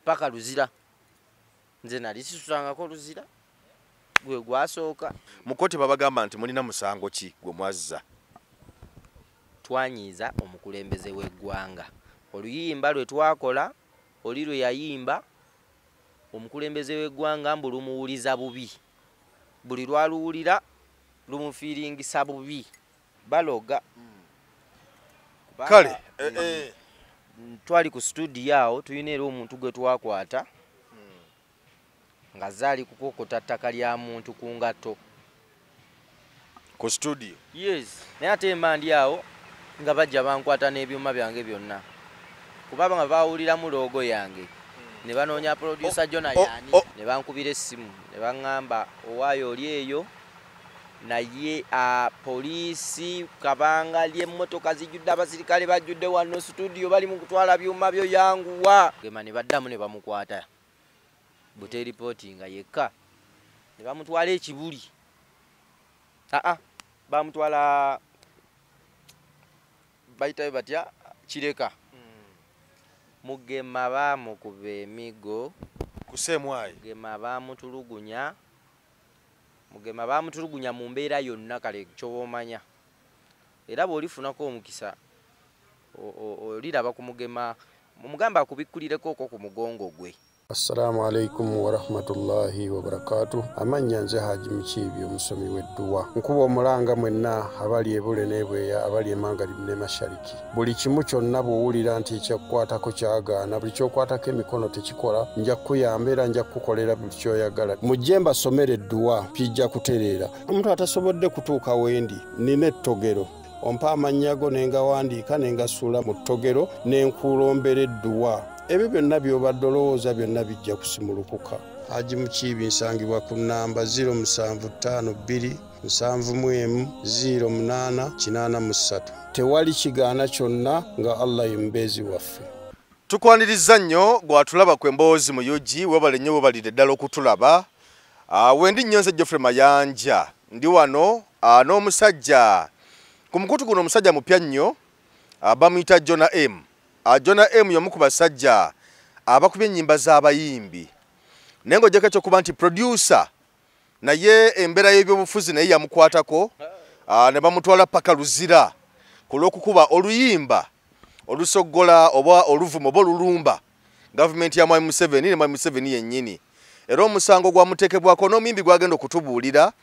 Paka Luzira. Nze nali sisulangako Luzira, gwe gwasooka. Mu kkooti babagamba nti mulina musango ki gwe mwazza? Twanyiiza omukulembeze w'eggwanga. Oluyimba lwe twakola, oli lwe yayimba, omukulembeze w'eggwanga mbu lumuwuliza bubi. Buli lwaluwulira lumufiiringisa bubi. Baloga. Kale twali ku studio awo, tulina era omuntu gwe twakwata nga zaali kukokota ttaka lya muntu ku ngatto. Ku studio? Yes. Naye ate mba ndi awo nga bajja bankwata n'ebyuma byange byonna, kuba nga bawuliramu loogo yange ne banoonya producer Jona yaani, ne bankubira essimu ne baŋŋamba owaayo oli eyo, naye poliisi kabanga ly'emmotoka zijjudde, abasirikale bajjudde wano studio, bali mu kutwala byuma byo, yanguwa. Gema ne baddamu ne bamukwata buteeripooti nga yekka, ne bamutwala ekibuli. Aa, bamutwala bayitayo batya, Kireka. Mugema baamukuba emigo. Kuseemwayi. Mugema baamutulugunya. Mugema baamutulugunya mu mbeera yonna, kale kyoba omanya. Era bw'olifunako omukisa oliraba ku Mugema, mugamba akubikkulireko okwo ku mugongo gwe. Assalamu alaikum warahmatullahi wabarakatuh. Amannya nze Haji Mukiibi, omusomi w'edduwa. Nkuba omulanga mwenna abali ebule n'ebweya, abali emangalibu ne mashariki. Buli kimu kyonna bw'owulira nti ekyakukwatako kyagaana, buli ky'okwatako emikono tekikola, nja kukuyamba era nja kukukolera buli ky'oyagala. Mujje mbasomere edduwa, kijja kutereera. Omuntu atasobodde kutuuka wendi, nnina ettogero. Ompa amannya go ne ngawandiika ne ngasuula mu ttogero ne nkulombera edduwa. Ebyo byonna by'obadde olowooza byonna bijja kusimulukuka. Haji Mukiibi nsangibwa ku nnamba 0752 71 08 83. Tewali kigaana kyonna nga Allah ye mubeezi waffe. Tukwaniriza nnyo gwatulaba ku Emboozi mu UG, webale nnyo, webalire ddala okutulaba. Wendi nnyo nze Geoffrey Mayanja, ndi wano n'omusajja ku mukutu guno, omusajja mupya nnyo, bamuyita Jona M. Jona M y'omu ku basajja abakubye ennyimba z'abayimbi, naye ng'oggyeko ekyokuba nti producer, naye embeera y'ebyobufuzi naye yamukwatako, ne bamutwala paka Luzira ku lw'okukuba oluyimba olusoggola oba oluvuma oba olulumba gavumenti ya Mwami Museveni ne Mwami Museveni yennyini. Era omusango gwamuteekebwako n'omuyimbi gwagenda okutubuulira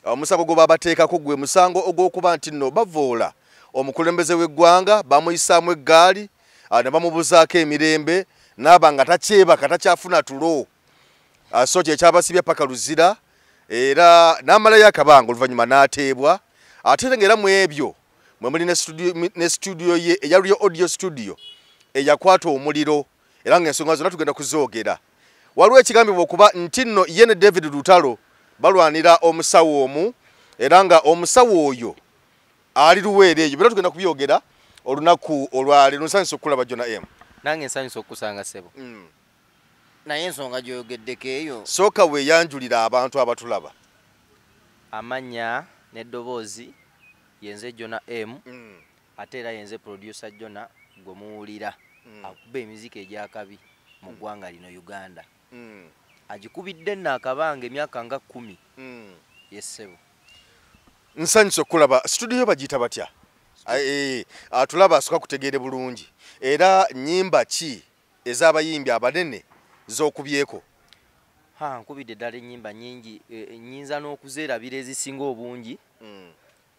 omusango gwe babateekako gwe musango ogw'okuba nti nno bavoola omukulembeze w'eggwanga, bamuyisaamu eggaali ne bamubuzaako emirembe n'aba nga takyebaka, takyafuna tulo. So kye kyabasibye paka Luzira, era n'amalayo akabanga oluvannyuma n'ateebwa. Ate ng'era mu ebyo mwe muli ne studio ye eya Real Audio Studio eyakwata omuliro, era ng'ensonga zonna tugenda kuzoogera. Waliwo ekigambibwa okuba nti nno ye ne David Lutalo balwanira omusawo omu, era nga omusawo oyo ali Luweero eyo. Byonna tugenda kubyogera olunaku olwaleero. Nsanyusa okukulaba Jona M. Nange nsanyusa okukusanga ssebo. Naye ensonga gy'oyogeddeko eyo. Sooka weeyanjulira abantu abatulaba. Amannya n'eddoboozi yenze Jona M. Ate era yenze producer Jona gwe muwulira akuba emiziki egy'akabi mu ggwanga lino Uganda. Agikubidde nno akabanga emyaka nga 10. Yes ssebo. Nsanyusa okukulaba. Studio bagiyita batya? Atulaba asooka kutegeere bulungi. Era nnyimba ki ez'abayimbi abanene z'okubyeko? Nkubidde ddala ennyimba nnyingi, nnyinza n'okuzeerabira ezisinga obungi.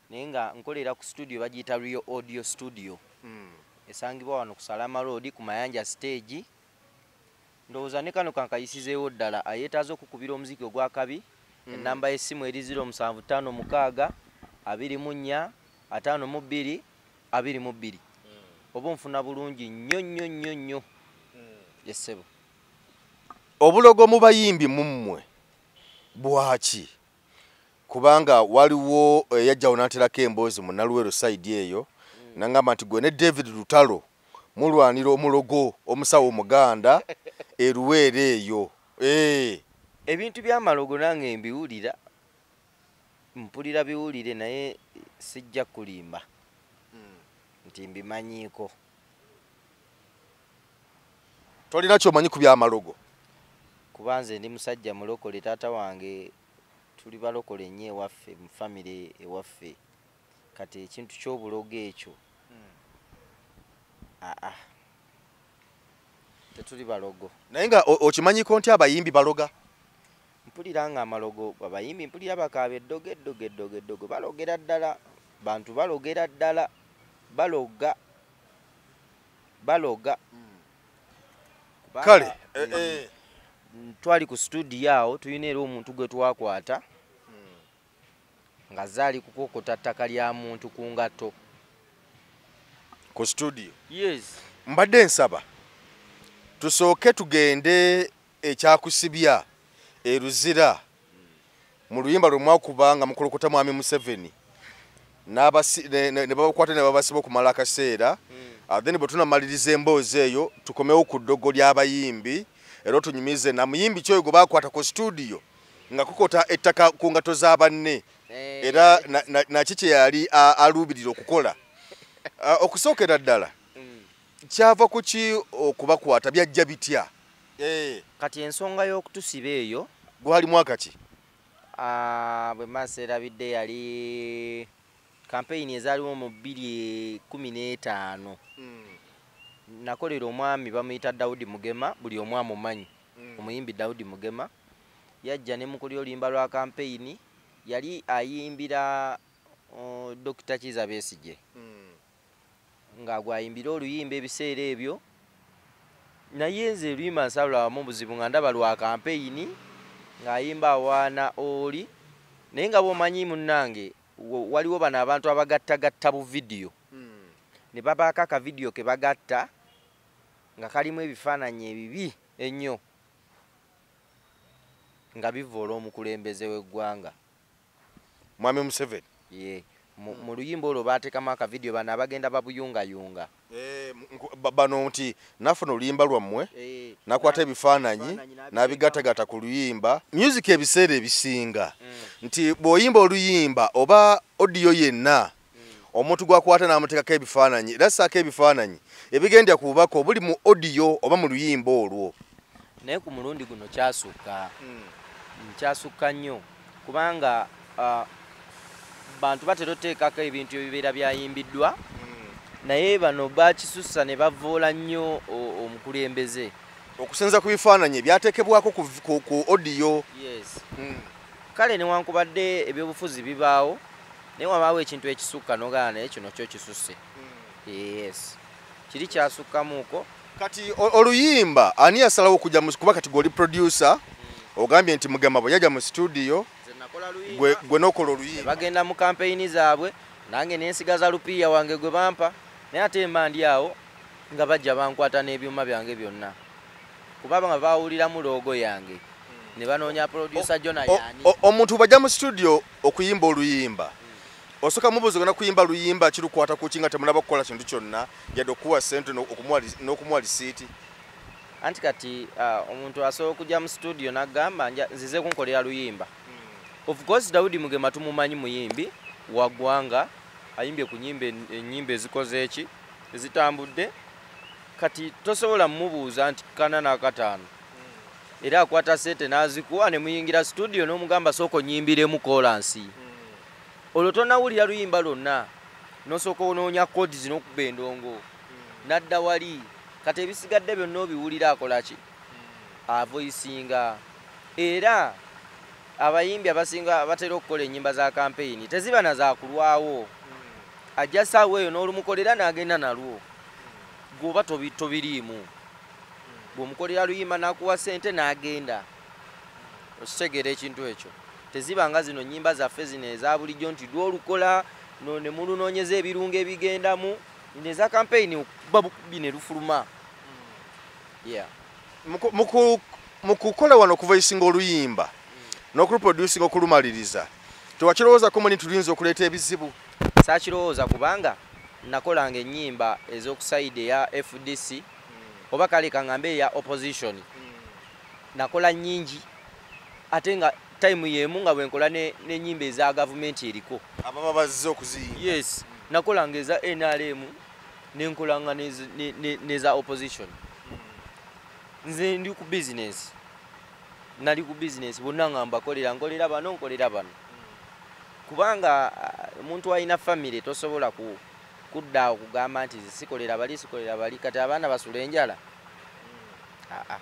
Naye nga nkolera ku studio bagiyita Real Audio Studio. Esangibwa wano ku Salama Road ku Mayanja stage. Ndowooza ne kano kankayisizeewo ddala ayeetaaza okukubira omuziki ogw'akabi. Ennamba y'essimu eri 0756 24 52 22. Oba onfuna bulungi nnyo nnyo nnyo nnyo. Yes ssebo. Obulogo mu bayimbi mummwe bwaki? Kubanga waliwo eyajjawo n'aterako emboozi mu Naluweero side eyo, n'angamba nti gwe ne David Lutalo mulwanira omulogo omusawo omuganda e Luweero eyo. Ebintu by'amalogo nange mbiwulira, mpulira biwulire, naye sijja kulimba nti mbimanyiiko. Tolina kyomanyi ku byamalogo? Kuba nze ndi musajja mulokole, taata wange tuli balokole nnyo ewaffe, mu famire ewaffe. Kati ekintu ky'obulogo ekyo aa, tetuli balogo. Naye nga okimanyiko nti abayimbi baloga? Mpulira nga amalogo, abayimbi mpulira bakaaba eddogo eddogo eddogo eddogo, balogera ddala, bantu balogera ddala, baloga baloga. Kale twali ku studio awo, tulina era omuntu gwe twakwata nga zaali kukokota ttaka lya muntu ku ngatto ku studio. Yes. Mbadde nsaba tusooke tugende ekyakusibya e Luzira mu luyimba lwe mwakuba nga mukolokota mwami Museveni, ne babakwata ne babasiba okumala akaseera. Then bwe tunamaliriza emboozi eyo tukomewo ku ddogo ly'abayimbi, era otunyumize na muyimbi kyoyo gwe bakwata ku studio nga kukota ettaka ku ngatto za banne, era naki kye yali aluubirira okukola. Okusookera ddala kyava ku ki okubakwata, byajja bitya? Kati ensonga y'okutusiba eyo gwali mwaka ki? Bwe maaso erabidde yali kampeyini ezaaliwo mu 2015. Nakolera omwami bamuyita Daudi Mugema, buli omu amumanyi, omuyimbi Daudi Mugema. Yajja ne mukulira oluyimba lwa kampeyini, yali ayimbira Dr. Kizza Besigye, nga gwayimbira oluyimba ebiseera ebyo. Naye nze oluyimba nsalwamu obuzibu nga ndaba lwa kampeyini, ng'ayimba awaana oli. Naye nga bw'omanyi munnange, waliwo bano abantu abagattagatta bu vidiyo, ne babaako akavidiyo ke bagatta nga kalimu ebifaananyi ebibi ennyo nga bivoola omukulembeze w'eggwanga Mwami Museveni. Ye mu luyimba olwo baateekamu akavidiyo, bano abagenda babuyungayunga. Bano nti nafuna oluyimba lwammwe, nakwata ebifaananyi n'abigattagatta ku luyimba. Music ebiseera ebisinga nti bw'oyimba oluyimba oba audio yenna, omuntu gwakwata n'amuteekako ebifaananyi, era ssaako ebifaananyi ebigenda ku bubaka obuli mu audio oba mu luyimba olwo. Naye ku mulundi guno kyasukka, kyasukka nnyo, kubanga bantu batera oteekako ebintu ebibeera byayimbiddwa, naye bano bakisussa ne bavoola nnyo omukulembeze okusinza ku bifaananyi ebyateekebwako ku audio. Yes. Kale newankubadde ebyobufuzi bibaawo, naye wabaawo ekintu ekisukka n'ogaana, naye kino kyo kisusse. Yes, kiri kyasukkamuuko. Kati oluyimba ani yasalawo okujja, kuba kati gw'oli producer, ogambye nti Mugema bwe yajja mu studio gwe n'okola oluyimba, bagenda mu kampeyini zaabwe, nange nensigaza lupiiya wange gwe bampa. Naye ate mba ndi awo nga bajja bankwata n'ebyuma byange byonna, kuba nga bawuliramu loogo yange ne banoonya producer Jona yaani. Omuntu bw'ajja mu studio okuyimba oluyimba, osooka mubuuza ogenda kuyimba luyimba kirukwata ku ki nga temunaba kukola kintu kyonna, yadde okuwa ssente n'okumuwa lisiiti? Anti kati omuntu asobola okujja mu studio n'agamba nzize kunkolera luyimba. Of course Daudi Mugema tumumanyi, muyimbi wa ggwanga, ayimbye ku nyimba ennyimba ezikoze eki ezitambudde. Kati tosobola mumubuuza nti 405, era akwata ssente n'azikuwa ne muyingira studio n'omugamba sooka onnyimbiremu kolansi. Olwo tonawulira luyimba lwonna, n'osooka onoonya chords n'okuba endongo, n'adda wali. Kati ebisigadde byonna obiwulira akola ki, avoicinga. Era abayimbi abasinga batera okukola ennyimba za kampeyini teziba na zakulwawo, ajja ssaawa eyo n'olumukolera n'agenda nalwo, gwoba tobiriimu. Bw'omukolera luyimba n'akuwa ssente n'agenda. Okitegeera ekintu ekyo? Teziba nga zino nnyimba zaffe zino eza bulijjo nti lw'olukola ne mulunoonyeza ebirungo ebigendamu. Eza kampeyini okuba bukubi ne lufuluma. Mu kukola wano okuvoicinga oluyimba n'okuluproducinga okulumaliriza, tewakirowoozaako muni tuluyinza okuleeta ebizibu? Saakirowooza, kubanga nakolanga ennyimba ez'okusayidi eya FDC, oba kale kaŋŋambe eya opposition, nakola nnyingi, ate nga time y'emu nga bwe nkola n'ennyimba eza gavumenti eriko ababa bazze okuziyimba. Yes, nakolanga eza NRM nenkolanga n'eza opposition. Nze ndi ku business, nali ku business bonna nga mbakolera, nkolera bano, nkolera bano, kubanga omuntu alina family tosobola kudda awo kugamba nti sikolera bali, sikolera bali, kati abaana basula enjala. Aa.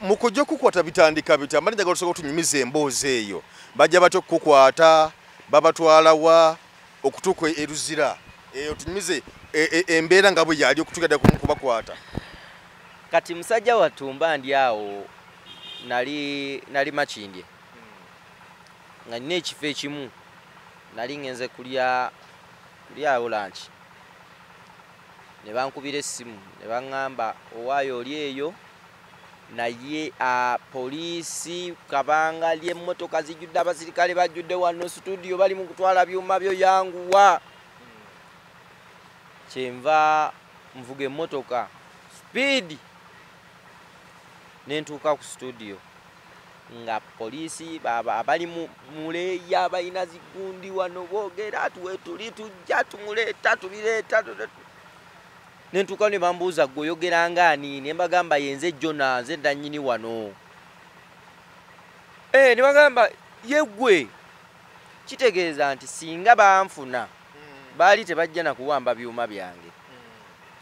Mu kujja okukwata bitandika bitya? Mbadde njagala osooka otunyumiza emboozi eyo. Bajja batya okukukwata, babatwala wa okutuuka e Luzira? Otunyumize embeera nga bwe yali okutuuka ddala ku kubakwata. Kati musajja wattu mba ndi awo, nali Makindye nga nina ekifo ekimu, nali ngenze kulyawo lunch, ne bankubira essimu ne baŋŋamba owaayo oli eyo, naye poliisi kabangali, emmotoka zijjudde, abasirikale bajjudde wano studio, bali mu kutwala byuma byo, yanguwa. Kyenva nvuga emmotoka speed ne ntuuka ku studio nga poliisi abali muleeya balina zigundi wano boogera tuwetuli tujja tumuleeta tubireeta. Ne ntuuka ne bambuuza gwe oyogera ng'ani, ne mbagamba yenze Jona, nze nannyini wano. Ne bagamba ye ggwe. Kitegeeza nti singa banfuna baali tebajja na kuwamba byuma byange.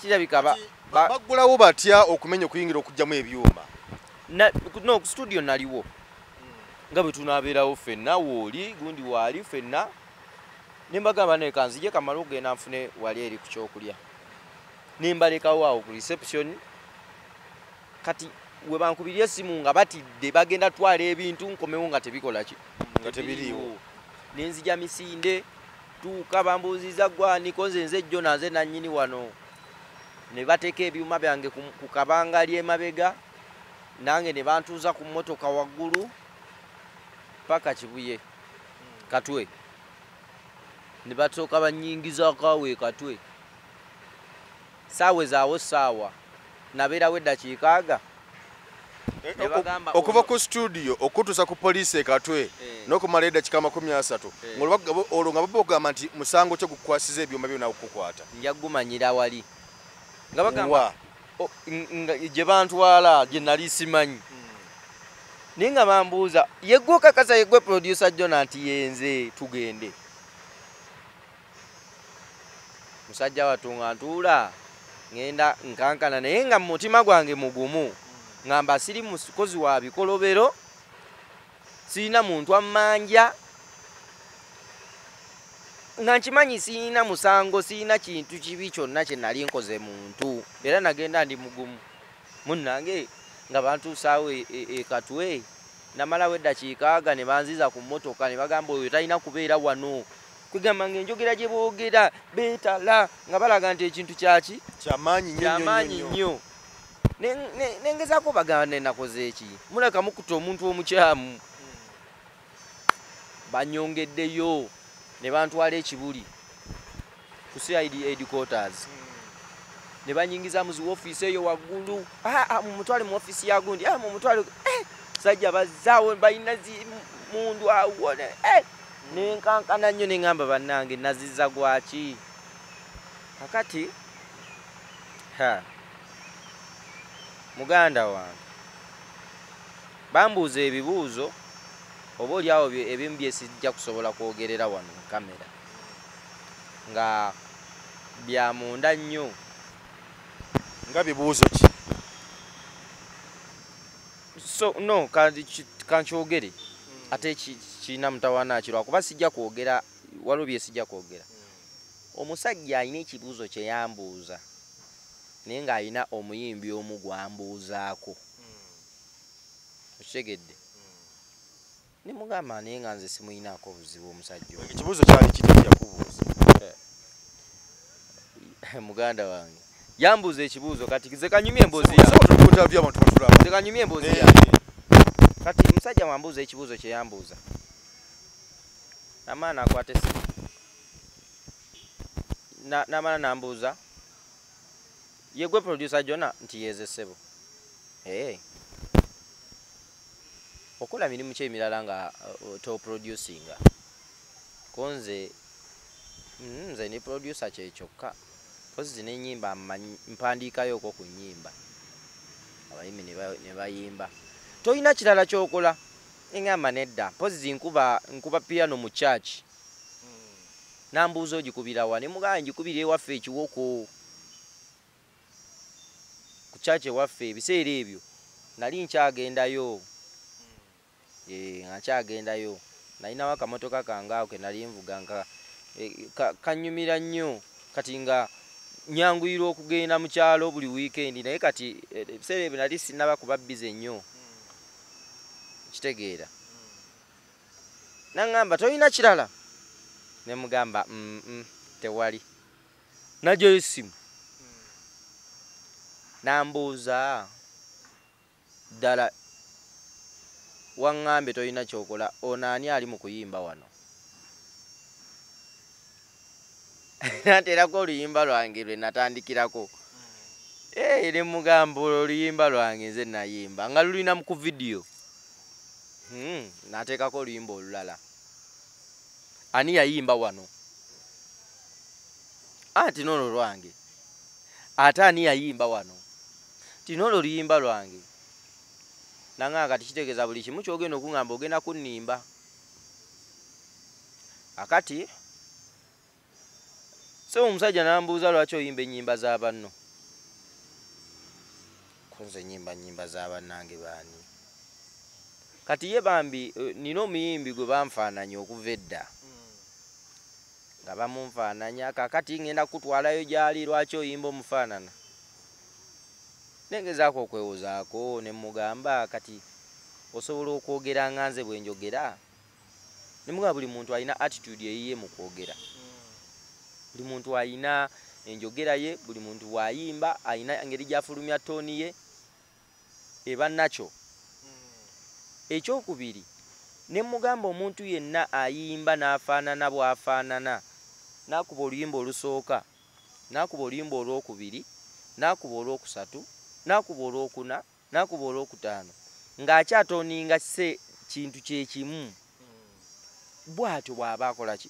Kirabika baggulawo batya okumenya okuyingira okuggyamu ebyuma? No, ku studio naliwo nga bwe tunaabeerawo ffenna, wooli gundi waali ffenna, ne mbagamba naye kanzije kamale okugenda nfune wali eri ku kyokulya, ne mbalekawo awo ku reception. Kati we bankubirye essimu nga batidde bagenda twala ebintu, nkomewo nga tebikola ki, nga tebiriiwo. Ne nzija misinde tuuka bambuuziza gwaniko, nze nze Jona, nze nannyini wano. Ne bateeka ebyuma byange ku kabangali emabega, nange ne bantuuza ku mmotoka waggulu paka Kibuye Katwe, ne basooka bannyingizaako awo e Katwe. Saawa ezaawo ssaawa nabeerawo eddakiika aga. Okuva ku studio okutuusa ku poliisi e Katwe n'okumala eddakiika 30, olwo nga baba okugamba nti musango kyo gukukwasiza ebyuma byonna okukukwata. Nja kugumanyira wali nga bagamba gye bantwala gye nali simanyi, naye nga bambuuza yeggwe okakasa yeggwe producer Jona nti yenze, tugende. Musajja wattu nga ntuula ngenda nkankana, naye nga mu mutima gwange mugumu, ngamba siri mukozi wa bikolobero, sirina muntu ammanja, nga nkimanyi sirina musango, sirina kintu kibi kyonna kye nali nkoze muntu, era nagenda ndi mugumu. Munnange nga bantuusaawo e Katwe, namalawo eddakiika aga ne banziza ku mmotoka ne bagamba oyo talina kubeera wano. Kwegamba ng'enjogera gye boogera beetala nga balaga nti ekintu kyaki kyamaanyi nnyo. Nengezaako bagamba ne nakoze eki, mulaka mukutta omuntu omukyamu. Banyongeddeyo ne bantwala ekibuli ku CID headquarters, ne banyingiza mu zi ofiisi eyo waggulu. Mumutwale mu ofiisi ya gundi, mumutwale. Sajja bazzaawo balina mundu awo. Nenkankana nnyo ne ŋŋamba bannange nazizza gwaki. Kakati muganda wange bambuuza ebibuuzo oba oli awo ebimu bye sijja kusobola kwogerera wano mu kamera, nga bya munda nnyo. Nga bibuuzo ki? So no, kankyogere ate kirina mutawaana ki, lwakuba sijja kwogera, waliwo bye sijja kwogera. Omusajja alina ekibuuzo kye yambuuza, naye ng'alina omuyimbi omu gw'ambuuzaako. Okitegedde? Ne mugamba naye nga nze simuyinaako obuzibu omusajja oyo. Ekibuuzo kyali kiti yakubuuza? Muganda wange yambuuza ekibuuzo, kati nze kanyumye emboozi yange. Nze kanyumye emboozi yange. Kati omusajja wambuuza ekibuuzo kye yambuuza, namaana akwata essimu, namala nambuuza ye gwe producer Jona nti yeze ssebo. Okola mirimu ki emirala nga to producinga? Ko nze nze ndi producer kye kyokka, mpozzi n'ennyimba mpandiikayoko ku nnyimba. Abayimbi ne bayimba. Tolina kirala ky'okola? Engamba nedda, mpozi nkuba piano mu church. Nambuuza ogikubira wa? Ne mugamba ngikubira ewaffe ekiwoko. Ku church ewaffe ebiseera ebyo nali nkyagendayo. Nga nkyagendayo. Nalinawo akamotoka kange ako ke nali nvuga nga kanyumira nnyo. Kati nga nyanguyirwa okugenda mu kyalo buli weekend, naye kati ebiseera ebyo nali sinnaba kuba busy nnyo. Kitegeera. Nangamba tolina kirala? Ne mugamba tewali. Najjayo essimu. Nambuuza ddala waŋŋambye tolina ky'okola, ono ani ali mu kuyimba wano? Nanteerako oluyimba lwange lwe natandikirako. Ne mugamba oluyimba lwange nze nayimba nga lulina ku vidiyo. Nateekako oluyimba olulala. Ani yayimba wano? Anti n'olwo lwange. Ate ani yayimba wano? Ti n'olwo oluyimba lwange. Nangamba kati kitegeeza buli kimu ky'ogenda okuŋŋamba ogenda kunnimba. Akati so omusajja n'ambuuza lwaki oyimba ennyimba za banno? Ko nze nnyimba nnyimba za bannange baani? Kati ye bambi nina omuyimbi gwe banfaananya okuva edda. Nga bamunfaananya kaakati ngenda kutwalayo gy'ali lwaki oyimba omufaanana? Nengezaako okwewozaako ne mugamba kati osobola okwogera nga nze bwe njogera? Ne mugamba buli muntu alina attitude eyiye mu kwogera. Buli muntu alina enjogera ye, buli muntu bw'ayimba alina engeri gy'afulumya ttooni ye eba nakyo. Ekyokubiri ne mugamba omuntu yenna ayimba n'afaanana bw'afaanana, n'akuba oluyimba olusooka, n'akuba oluyimba olwokubiri, n'akuba olwokusatu, n'akuba olwokuna, n'akuba olwokutaano, ng'akyatooninga se kintu kye kimu. Bw'atyo bw'aba akola ki?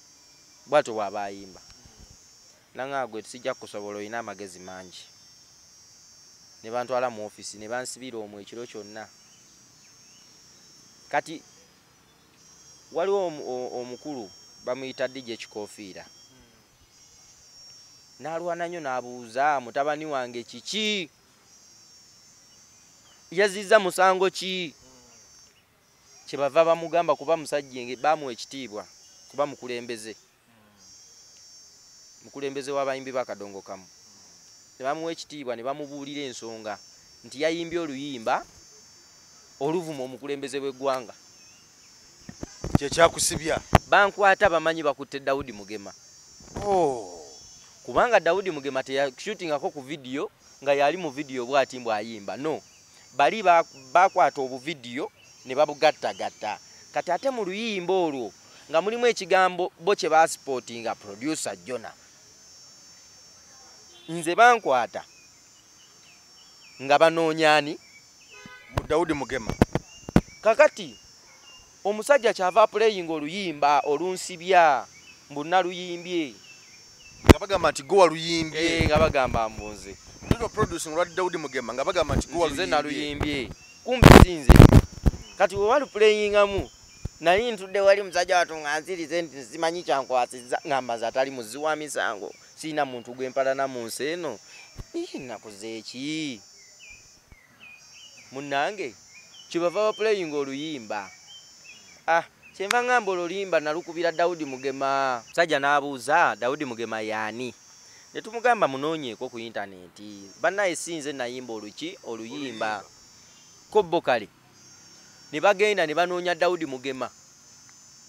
Bw'atyo bw'aba ayimba. Nangamba gwe sijja kusobola olina amagezi mangi. Ne bantwala mu ofiisi ne bansibira omwo ekiro kyonna. Kati waliwo omukulu bamuyita DJ Kikofiira. N'alwana nnyo n'abuuza mutabani wange kiki? Yazizza musango ki? Kyebava bamugamba kuba musajja bamuwa ekitiibwa kuba mukulembeze. Mukulembeze w'abayimbi b'akadongo kamu. Ne bamuwa ekitiibwa ne bamubuulira ensonga nti yayimbye oluyimba oluvuma omukulembeze w'eggwanga. Kye kyakusibya. Bankwata bamanyi bakutte Daudi Mugema. Kubanga Daudi Mugema teyashootingako ku vidiyo nga yali mu vidiyo bw'ati bw'ayimba. No. Bali bakwata obuvidiyo ne babugattagatta. Kati ate mu luyimba olwo nga mulimu ekigambo bo kye baasipootinga producer Jona. Nze bankwata nga banoonya ani? Daudi Mugema. Kakati omusajja kyava apuleyinga oluyimba olunsibya mbu naluyimbye. Nga bagamba nti gwe waluyimbye. Nga bagamba mbu nze. Ndino producing olwa Daudi Mugema nga bagamba nti gwe waluyimbye. Nze naluyimbye. Kumbe si nze. Kati we walupuleyingamu nali ntudde wali musajja watu nga nzirize nti simanyi kyankwasizza ngamba nze atali muzzi wa misango. Sirina muntu gwe mpalana mu nsi eno. Nakoze eki? Munnange kyebava bapuleyinga oluyimba. Kyenva ngamba oluyimba nalukubira Daudi Mugema. Musajja n'abuuza Daudi Mugema y'ani? Ne tumugamba munoonyeeko ku intaneti. Bannaye si nze nayimba oluki oluyimba. Ko bo kale ne bagenda ne banoonya Daudi Mugema.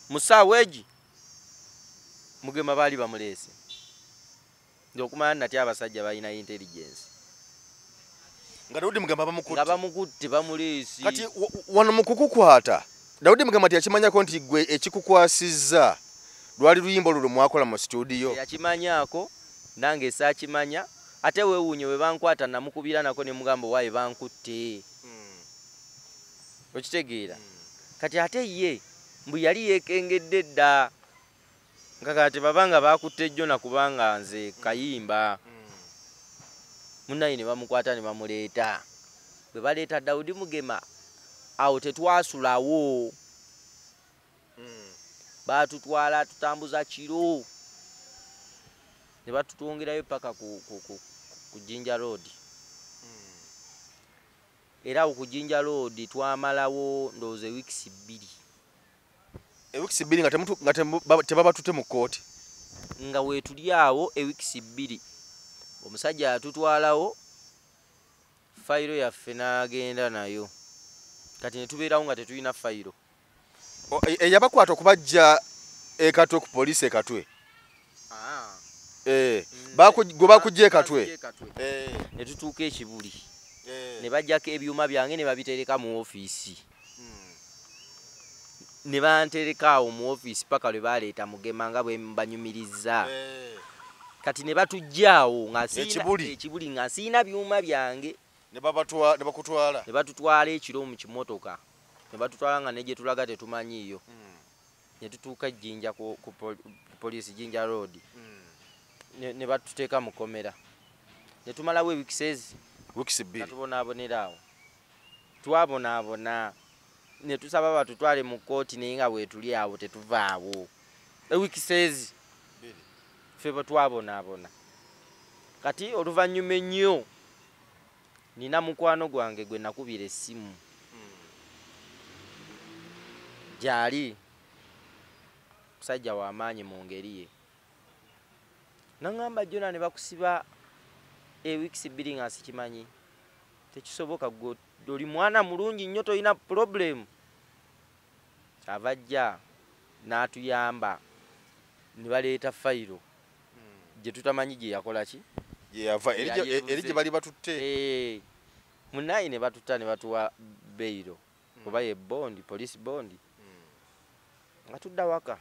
Mu ssaawa egi Mugema baali bamuleese. Nze okumanya nati abasajja balina intelligence. Nga Daudi Mugema bamukutte. Nga bamukutte bamuleese. Kati wano mu kukukwata Daudi Mugema teyakimanyako nti gwe ekikukwasizza lwali luyimba olwo lwe mwakola mu studio. Teyakimanyaako nange saakimanya ate weewuunye bwe bankwata namukubira nako ne mugamba waaye bankutte. Okitegeera? Kati ate ye mbu yali yeekengedde dda nga kati babanga bakutte Jona kubanga nze kayimba. Munnaye ne bamukwata ne bamuleeta. Bwe baleeta Daudi Mugema awo tetwasulawo. Baatutwala tutambuza kiro ne batutwongerayo paka ku Jinja Road. Era awo ku Jinja Road twamalawo ndowooza weeks 2. Weeks 2 nga tebabatute mu kkooti. Nga weetuli awo weeks 2 omusajja yatutwalawo fayiro yaffe n'agenda nayo. Kati ne tubeerawo nga tetulina fayiro. Eyabakwata okubajja e Katwe ku poliisi e Katwe. Gwe bakujja e Katwe. Ne tutuuka e Kibuli. Ne bajjako ebyuma byange ne babitereka mu ofiisi. Ne bantereka awo mu ofiisi paka lwe baleeta Mugema nga bwe mbanyumirizza. Kati ne batujja awo nga Ekibuli nga siina byuma byange. Ne bakutwala. Ne batutwala ekiro mu kimotoka. Ne batutwala nga ne gye tulaga tetumanyiiyo. Ne tutuuka Jinja ku poliisi Jinja Road. Ne batuteeka mu kkomera. Ne tumalawo weeks 2. Tubonaabonera awo. Twabonaabona. Ne tusaba batutwale mu kkooti naye nga weetuli awo tetuvaawo. Weeks 2. Ffe bwe twabonaabona. Kati oluvannyuma ennyo nina mukwano gwange gwe nakubira essimu. Gy'ali musajja w'amaanyi mu ngeri ye. Naŋŋamba Jona ne bakusiba weeks 2 nga sikimanyi. Tekisoboka gwe oli mwana mulungi nnyo tolina problem. Kyava ajja n'atuyamba ne baleeta fayiro gye tutamanyi gye yakola ki? Gye yava eri gye bali batutte. Munnaye ne batutta ne batuwa beyiro oba ye bondi, police bondi. Nga tudda waka.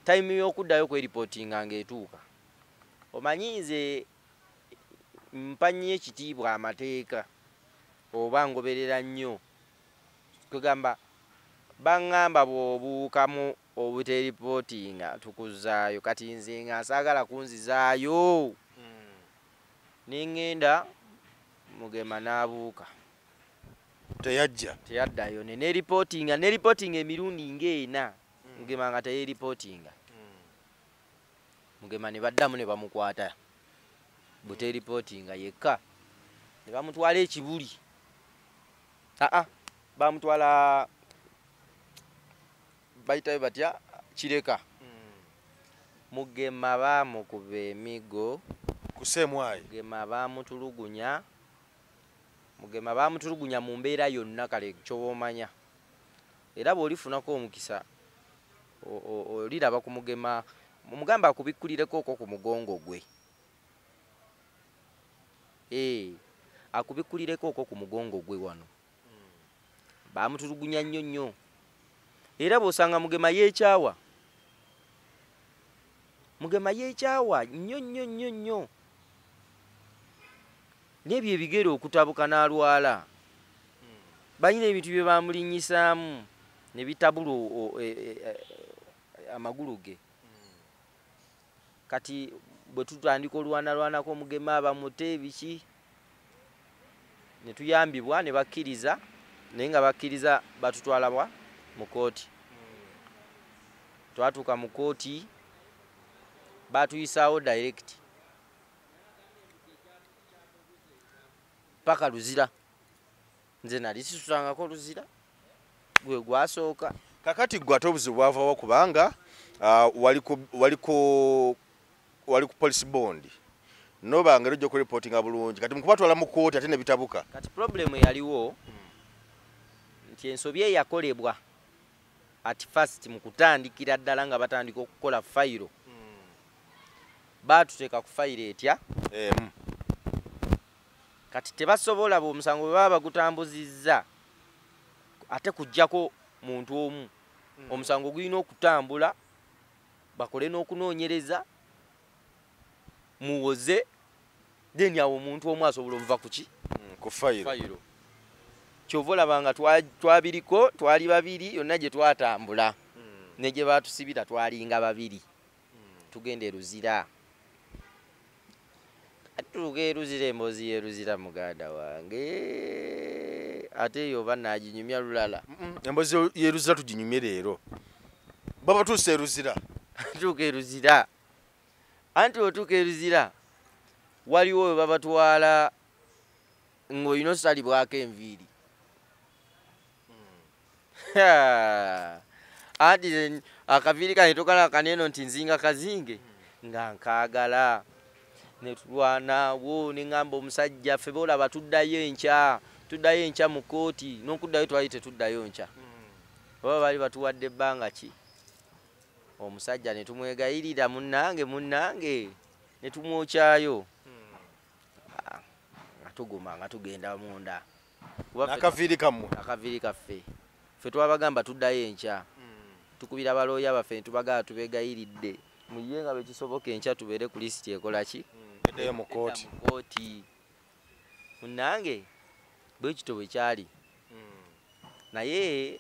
Time y'okuddayo kweripootinga ng'etuuka. Omanyi nze mpa nnyo ekitiibwa amateeka oba ngoberera nnyo. Kugamba baŋŋamba bw'obuukamu obuteripootinga tukuzaayo. Kati nze nga saagala kunzizaayo. Ne ŋŋenda Mugema n'abuuka. Teyajja. Teyaddayo. Ne neripootinga emirundi ng'ena. Mugema nga teyeripootinga. Mugema ne baddamu ne bamukwata. Buteripootinga yekka. Ne bamutwala e Kibuli. Bamutwala bayitayo batya Kireka. Mugema baamukuba emigo. Kusemwayi. Mugema baamutulugunya. Mugema baamutulugunya mu mbeera yonna kale ky'oba omanya. Era bw'olifunako omukisa oliraba ku Mugema, mugamba akubikkulireko okwo ku mugongo gwe. Akubikkulireko okwo ku mugongo gwe wano. Baamutulugunya nnyo nnyo. Era bw'osanga Mugema yeekyawa. Mugema yeekyawa nnyo nnyo nnyo nnyo. N'ebyo ebigere okutabuka n'alwala. Balina ebintu bye bamulinnyisaamu ne bitabula amagulu ge. Kati bwe tutandika olwanalwanako Mugema bamute biki ne tuyambibwa ne bakkiriza, naye nga bakkiriza batutwala wa mu kkooti. Twatuuka mu kkooti batuyisaawo direct paka Luzira. Nze nali sisulangako Luzira, gwe gwasooka. Kakati gwe ate obuzibu bwavawo kubanga wali ku police bond nobanga ojja okureportinga bulungi. Kati mukubatwala mu kkooti ate ne bitabuka. Kati problem eyaliwo nti ensobi eyakolebwa at first mu kutandikira ddala nga batandika okukola fayiro, baatuteeka ku fayiro etya? Kati tebasobola bw'omusango bwe baba bagutambuzizza ate kuggyako muntu omu. Omusango gulina okutambula bakole n'okunoonyereza muwoze, then awo omuntu omu asobola okuva ku ki? Ku fayiro. Kyova olaba nga twabiriko twali babiri yonna gye twatambula ne gye baatusibira twalinga babiri. Tugenda e Luzira. Atuuka eruzira emboozi y'eruzira muganda wange, ate eyo oba naaginyumya lulala. Emboozi y'eruzira tuginyumye leero. Babatuuse eruzira. Atuuka eruzira, anti otuuka eruzira waliwo we babatwala ng'olina osalibwako enviiri. Anti akaviiri kange tokala kaneno nti nzinga kazinge nga nkaagala. Ne tulwanawo ne ŋŋamba omusajja ffe boolaba tuddayo enkya, tuddayo enkya mu kkooti, n'okuddayo twali tetuddayo nkya. Oba baali batuwadde ebbanga ki? Omusajja ne tumwegayirira munnange munnange ne tumwokyayo. Nga tuguma nga tugenda munda. Akaviiri kammwe. Akaviiri kaffe. Ffe twabagamba tuddayo enkya. Tukubira balooya baffe ne tubagamba tubeegayiridde. Muye nga bwe kisoboka enkya tubeere ku lisiti ekola ki? Eddayo mu kkooti. Mu kkooti. Munnange bwe kityo bwe kyali. Naye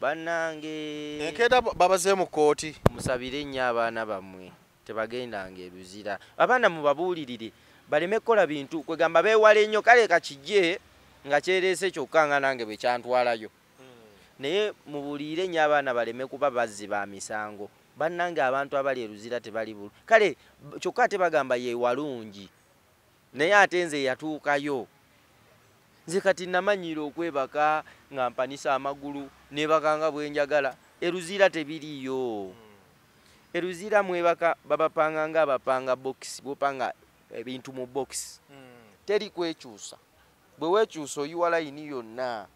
bannange enkeera babazeeyo mu kkooti. Musabire nnyo abaana bammwe tebagendanga eruzira. Abaana mubabuulirire baleme kukola bintu kwegamba beewale nnyo, kale kakijje nga kyereese kyokka nga nange bwe kyantwalayo. Naye mubuulirire nnyo abaana baleme kuba bazzi ba misango. Bannange abantu abali eruzira tebali bulu. Kale kyokka ate bagamba ye walungi. Naye ate nze yatuukayo. Nze kati namanyiira okwebaka nga mpanisa amagulu neebaka nga bwe njagala. Eruzira tebiriiyo. Eruzira mwebaka babapanga nga abapanga bokisi, bw'opanga ebintu mu bokisi. Teri kwekyusa. Bwe weekyusa oyiwa layini yonna.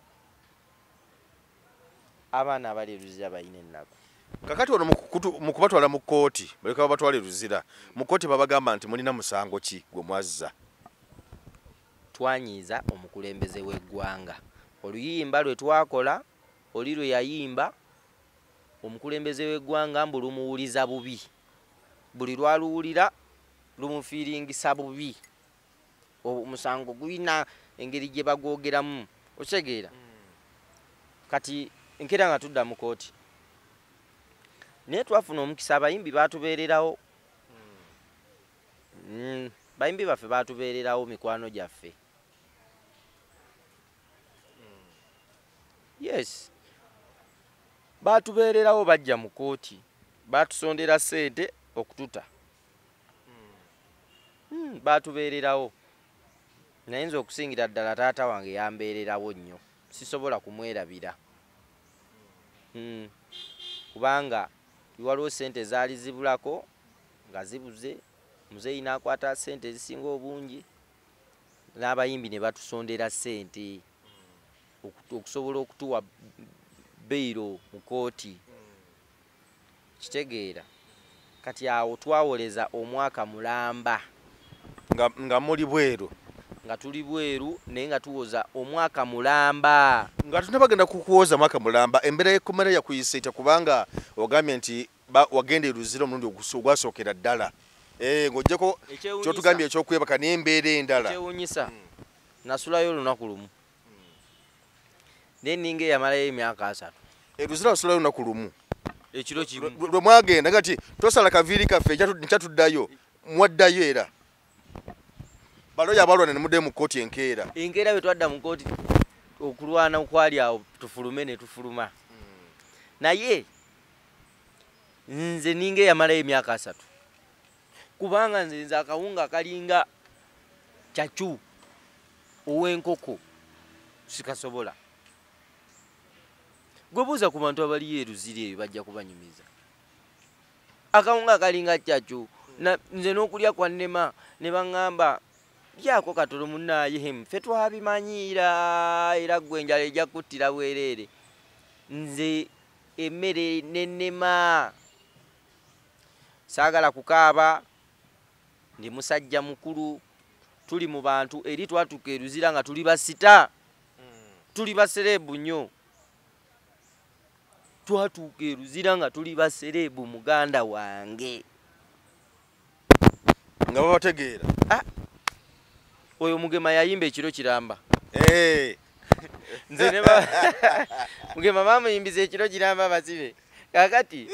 Abaana abali eruzira balina ennaku. Kakati ono mu kubatwala mu kkooti, baleka babatwala eruzira. Mu kkooti babagamba nti mulina musango ki gwe mwazza? Twanyiiza omukulembeze w'eggwanga. Oluyimba lwe twakola, oli lwe yayimba, omukulembeze w'eggwanga mbu lumuwuliza bubi. Buli lwaluwulira lumufiiringisa bubi. Omusango gulina engeri gye bagwogeramu, okitegeera? Kati enkeera nga tudda mu kkooti. Naye twafuna omukisa abayimbi baatubeererawo. Bayimbi baffe baatubeererawo mikwano gyaffe. Yes. Baatubeererawo bajja mu kkooti. Baatusondera ssente okututa. Baatubeererawo. Naye nze okusingira ddala taata wange yambeererawo nnyo. Sisobola kumwerabira. Kubanga waliwo ssente zaali zibulako nga zibuze, muzeeyi n'akwata ssente ezisinga obungi n'abayimbi ne batusondera ssente okusobola okutuwa beyiro mu kkooti. Kitegeera. Kati awo twawoleza omwaka mulamba. Nga muli bweru. Nga tuli bweru naye nga tuwoza omwaka mulamba. Nga tunabagenda kukuwoza mwaka mulamba, embeera y'ekkomera yakuyisa etya kubanga ogambye nti wagenda eruzira omulundi ogwasookera ddala. Ng'oggyeko ky'otugambye ekyokwebaka n'embeera endala. Ekyewuunyisa, nasulayo olunaku lumu. Naye nninga eyamalayo emyaka 30. Eruzira wasulayo olunaku lumu. Ekiro kimu. Lwe mwagenda nga ti tosala kaviiri kaffe nkyatuddayo, mwaddayo era. Balooya abalwana ne muddayo mu kkooti enkeera. Enkeera bwe twadda mu kkooti okulwana okwali awo tufulume ne tufuluma. Naye nze ninga eyamalayo emyaka 30. Kubanga nze akawunga kalinga kyacu ow'enkoko sikasobola. Gwe buuza ku bantu abaliyo eruzira eyo bajja kubanyumiza. Akawunga kalinga kyacu nze n'okulya kwa nnema ne baŋŋamba lyako katono munnaaye ffe twabimanyiira era ggwe enjala ejja kuttira bwereere. Nze emmere n'ennema. Saagala kukaaba, ndi musajja mukulu, tuli mu bantu eri twatuuka eruzira nga tuli basita. Tuli basereebu nnyo. Twatuuka eruzira nga tuli basereebu muganda wange. Nga babategeera. Oyo Mugema yayimba ekiro kiramba. Nze ne Mugema bamuyimbiza ekiro kiramba basibe. Kakati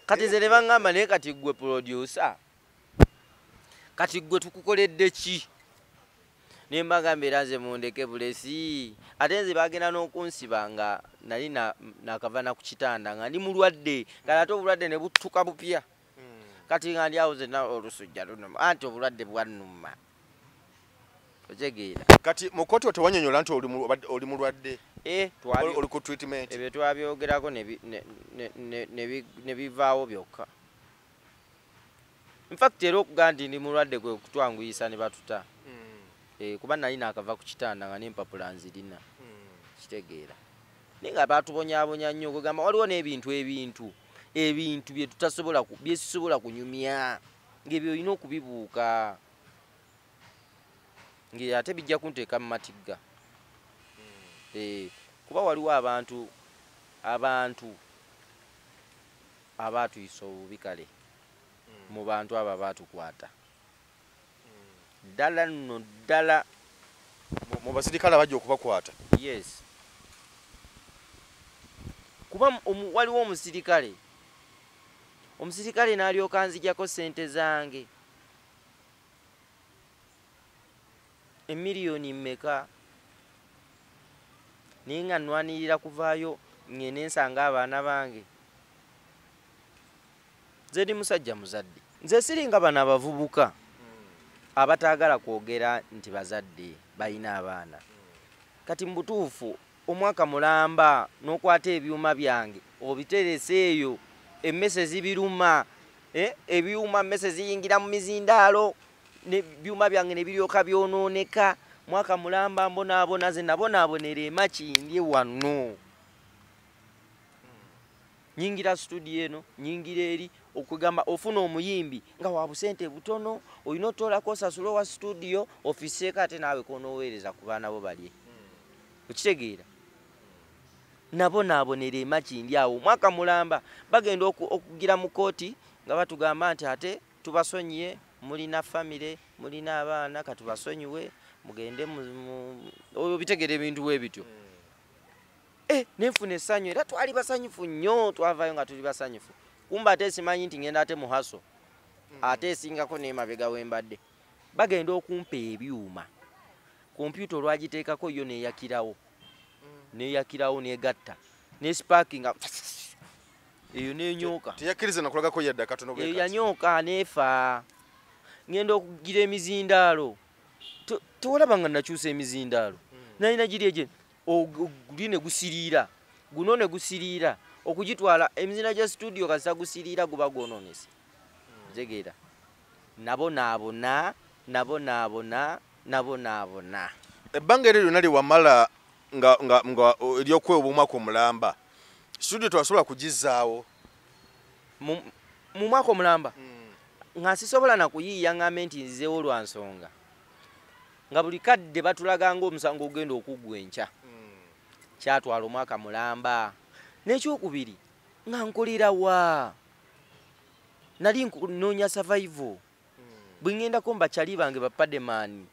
kati nze ne baŋŋamba naye kati ggwe producer. Kati gwe tukukoledde ki? Ne mbagamba era nze mundeke bulesi. Ate nze bagenda n'okunsiba nga nali nakava na ku kitanda nga ndi mulwadde. Kale ate obulwadde ne butuka bupya. Kati nga ndi awo nze olusujja lunuma, anti obulwadde bwannuma. Otegeera? Kati mu kkooti tewanyonyola nti oli mulwadde? Oli ku treatment? Ebyo twabyogerako ne bivaawo byokka. In fact era okugamba nti ndi mulwadde kwe kutwanguyisa ne batuta. Kuba nali naakava ku kitanda nga n'empapula nzirina. Kitegeera. Naye nga baatubonyaabonya nnyo, okugamba waliwo n'ebintu ebintu bye tutasobola bye sisobola kunyumya, ng'ebyo olina okubibuuka, ng'ate bijja kunteeka mu matigga. Kuba waliwo abantu abaatuyisa obubi kale mu bantu abo abaatukwata. Ddala nno ddala mu basirikale abajja okubakwata. Yes. Kuba waliwo omusirikale n'alyoka anzigyako ssente zange emiliyoni mmeka, naye nga nnwanirira kuvaayo ngende nsanga abaana bange. Nze ndi musajja muzadde, nze siringa bano abavubuka abataagala kwogera nti bazadde balina abaana. Kati mu butuufu omwaka mulamba n'okwata ebyuma byange obiterese eyo, emmese zibiruma, ebyuma mmese ziyingira mu mizindaalo, ebyuma byange ne biryoka byonooneka. Mwaka mulamba mbonaabona, nze nabonaabonera Emakindye wano. Nyingira studio eno, nyingira eri, okugamba ofuna omuyimbi nga wa busente butono, olina otoolako osasula owa studio, ofiseeko ate naawe k'onooweereza ku baana bo balye. Okitegeera? Nabonaabonera Emakindye awo omwaka mulamba. Bagenda okugira mu kkooti nga batugamba nti ate tubasonyiye, mulina famire, mulina abaana, katubasonyiwe mugende obitegeera ebintu bwe bityo. Nenfuna essanyu era twali basanyufu nnyo, twavaayo nga tuli basanyufu. Kumba ate simanyi nti ngenda ate muhaso, ate esingako n'emabega we mbadde. Bagenda okumpa ebyuma, kompyuta olwagiteekako yo neeyakirawo, negatta nesparkinga eyo nenyooka. Teyakkiriza nakulagako yadde akatono bwe Eyo kati? Yanyooka neefa. Ngenda okugira emizindaalo, tewalaba nga nakyusa emizindaalo, nalina giri egye guli ne gusiriira, guno ne gusiriira, okugitwala emizindaalo gya studio kasita gusiriira guba gwonoonese. Otegeera? Nabonaabona, nabonaabona, nabonaabona. Ebbanga eryo lyonna lye wamala nga eryokwewa omwaka omulamba, studio tewasobola kugizzaawo? Mu mwaka omulamba nga sisobola na kuyiiya ngambe nti nzizeewo lwa nsonga, nga buli kadde batulaga ng'omusango ogenda okuggwa enkya. Kyatwala omwaka mulamba. N'ekyokubiri nga nkolera wa, nali nnoonya survival. Bwe ŋŋendako mu bakyali bange ba Pademaani,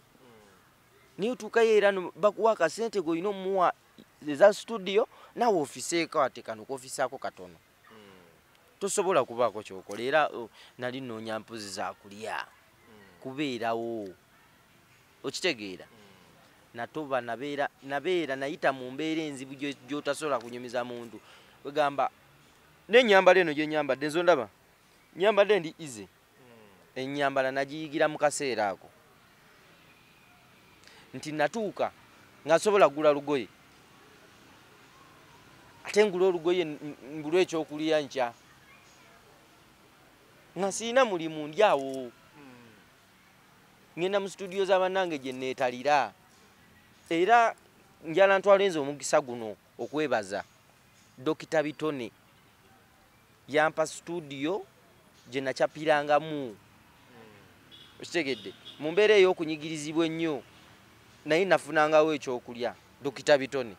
naye otuukayo era bakuwa akasente g'olina omuwa eza studio, naawe ofiseeko ate kano k'ofisaako katono, tosobola kubaako ky'okola. Era nali nnoonya mpozi za kulya kubeerawo. Okitegeera? Natoba nabeera nayita mu mbeera enzibu gy'otasobola kunyumiza muntu. Wegamba n'ennyambala eno gye nnyambadde, nze ondaba nnyambadde ndi easy, ennyambala nagiyigira mu kaseera ako nti natuuka nga nsobola kugula lugoye, ate ngula olugoye ngula ekyokulya nkya, nga sirina mulimu, ndi awo ngenda mu studio z'abannange gye neetalira. Era njala ntwala nze omukisa guno okwebaza Dokita Bitone, yampa studio gye nakyapirangamu. Okitegedde? Mu mbeera ey'okunyigirizibwa ennyo, naye nafunangawo ekyokulya, Dokita Bitone.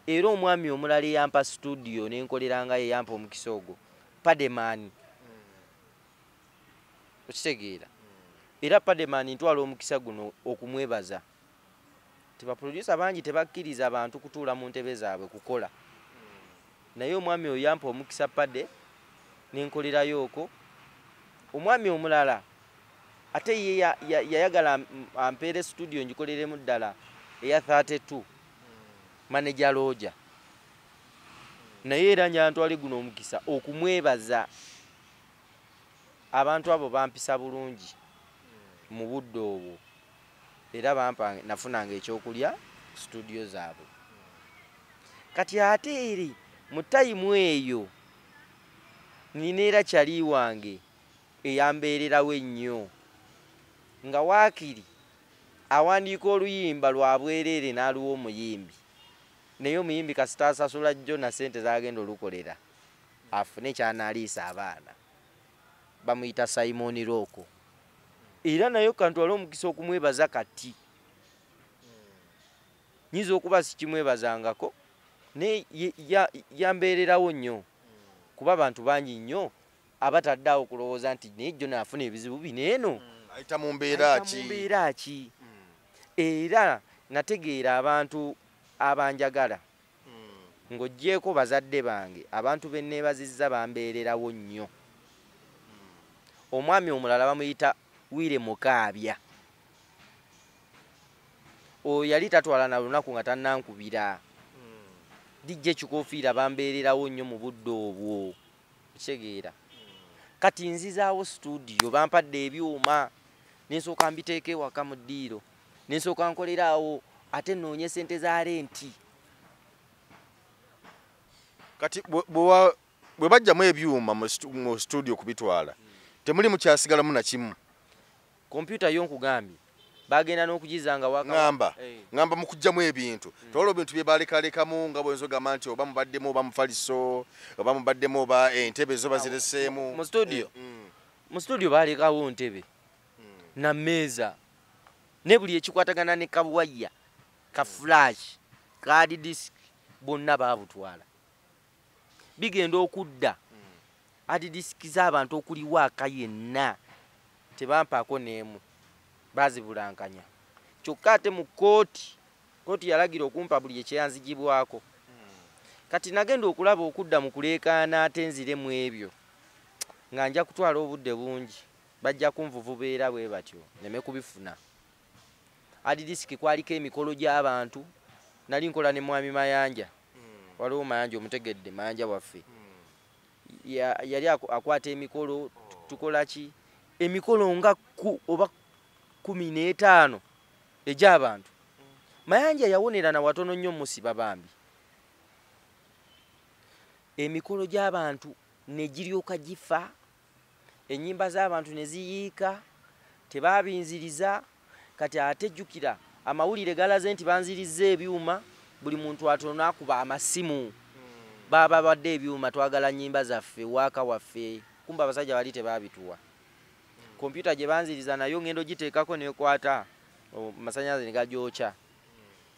Era omwami omulala eyampa studio nenkolerangayo, eyampa omukisa ogwo, Pademaani. Okitegeera? Era Pademaani ntwala omukisa guno okumwebaza. Tibaproducer bangi tebakkiriza bantu kutuula mu ntebe zaabwe kukola, naye omwami oyo yampa omukisa Pade nenkolerayo okwo. Omwami omulala Ate ye yayagala ampeere studio ngikoleremu ddala eya 32 manager Roger. Naye era nyantwale guno omukisa okumwebaza. Abantu abo bampisa bulungi mu budde obwo, era bampa nafunanga ekyokulya studio zaabwe. Kati ate eri mu tayimu eyo nina era kyali wange eyambeererawo ennyo, nga waakiri awandiika oluyimba lwa bwereere n'aluwa omuyimbi, naye omuyimbi kasita asasula jjo na ssente z'agenda olukolera afune ky'anaaliisa abaana. Bamuyita Simon Roko. Era naye kantwale omukisa okumwebaza kati. Nyinza okuba sikimwebazangako, naye yambeererawo nnyo, kuba abantu bangi nnyo abatadde awo kulowooza nti naye jjo naafuna ebizibu bino eno. Ayita mu mbeera ki? Ayita mu mbeera ki? Era nategeera abantu abanjagala. Ng'oggyeeko bazadde bange, abantu be neebazizza bambeererawo nnyo. Omwami omulala bamuyita Wire Mukaabya. Oyo yali tatwala na lunaku nga tannankubira. DJ Kikofiira bambeererawo nnyo mu budde obwo. Okitegeera? Kati nzizaawo studio, bampadde ebyuma, ne nsooka mbiteeka ewaka mu ddiiro, ne nsooka nkoleraawo, ate nnoonye ssente za renti. Kati bwe bajjamu ebyuma mu studio kubitwala, temuli mukyasigalamu na kimu? Kompyuta yo nkugambye bagenda n'okugizanga waka. Ngamba mu kuggyamu ebintu, twaliwo ebintu bye balekalekamu nga bw'oyinza ogamba nti oba mubaddemu oba mufaliso, oba mubaddemu oba entebe zo bazireseemu. Mu studio? Mu studio balekawo ntebe na mmeeza ne buli ekikwatagana ne kabuwaya, ka flash, ka hard disk, bonna baabutwala. Bigenda okudda hard disk z'abantu okuliwo aka yenna tebampaako n'emu, baazibulankanya. Kyokka ate mu kkooti, kkooti yalagira okumpa buli ekyanzigibwako. Kati nagenda okulaba okudda mu kuleekaana ate nzire mu ebyo nga nja kutwala obudde bungi, bajja kunvuvubeera bwe batyo nneme kubifuna. Hard disk kwaliko emikolo gy'abantu, nali nkola ne Mwami Mayanja. Waliwo Mayanja omutegedde, Mayanja waffe. Yali akwata emikolo, tukola ki? Emikolo nga oba 15 egy'abantu. Mayanja yawonera na watono nnyo musiba bambi. Emikolo gy'abantu ne giryoka gifa, ennyimba z'abantu ne ziyiika, tebaabinziriza. Kati ate jjukira amawulire galaze nti banzirizza ebyuma, buli muntu atono akuba amasimu. Baba badde ebyuma twagala nnyimba zaffe, waaka waffe, kumbe abasajja bali tebaabituwa. Kompyuta gye banziriza nayo ngendo giteekako nekwata amasannyalaze ne gagyokya.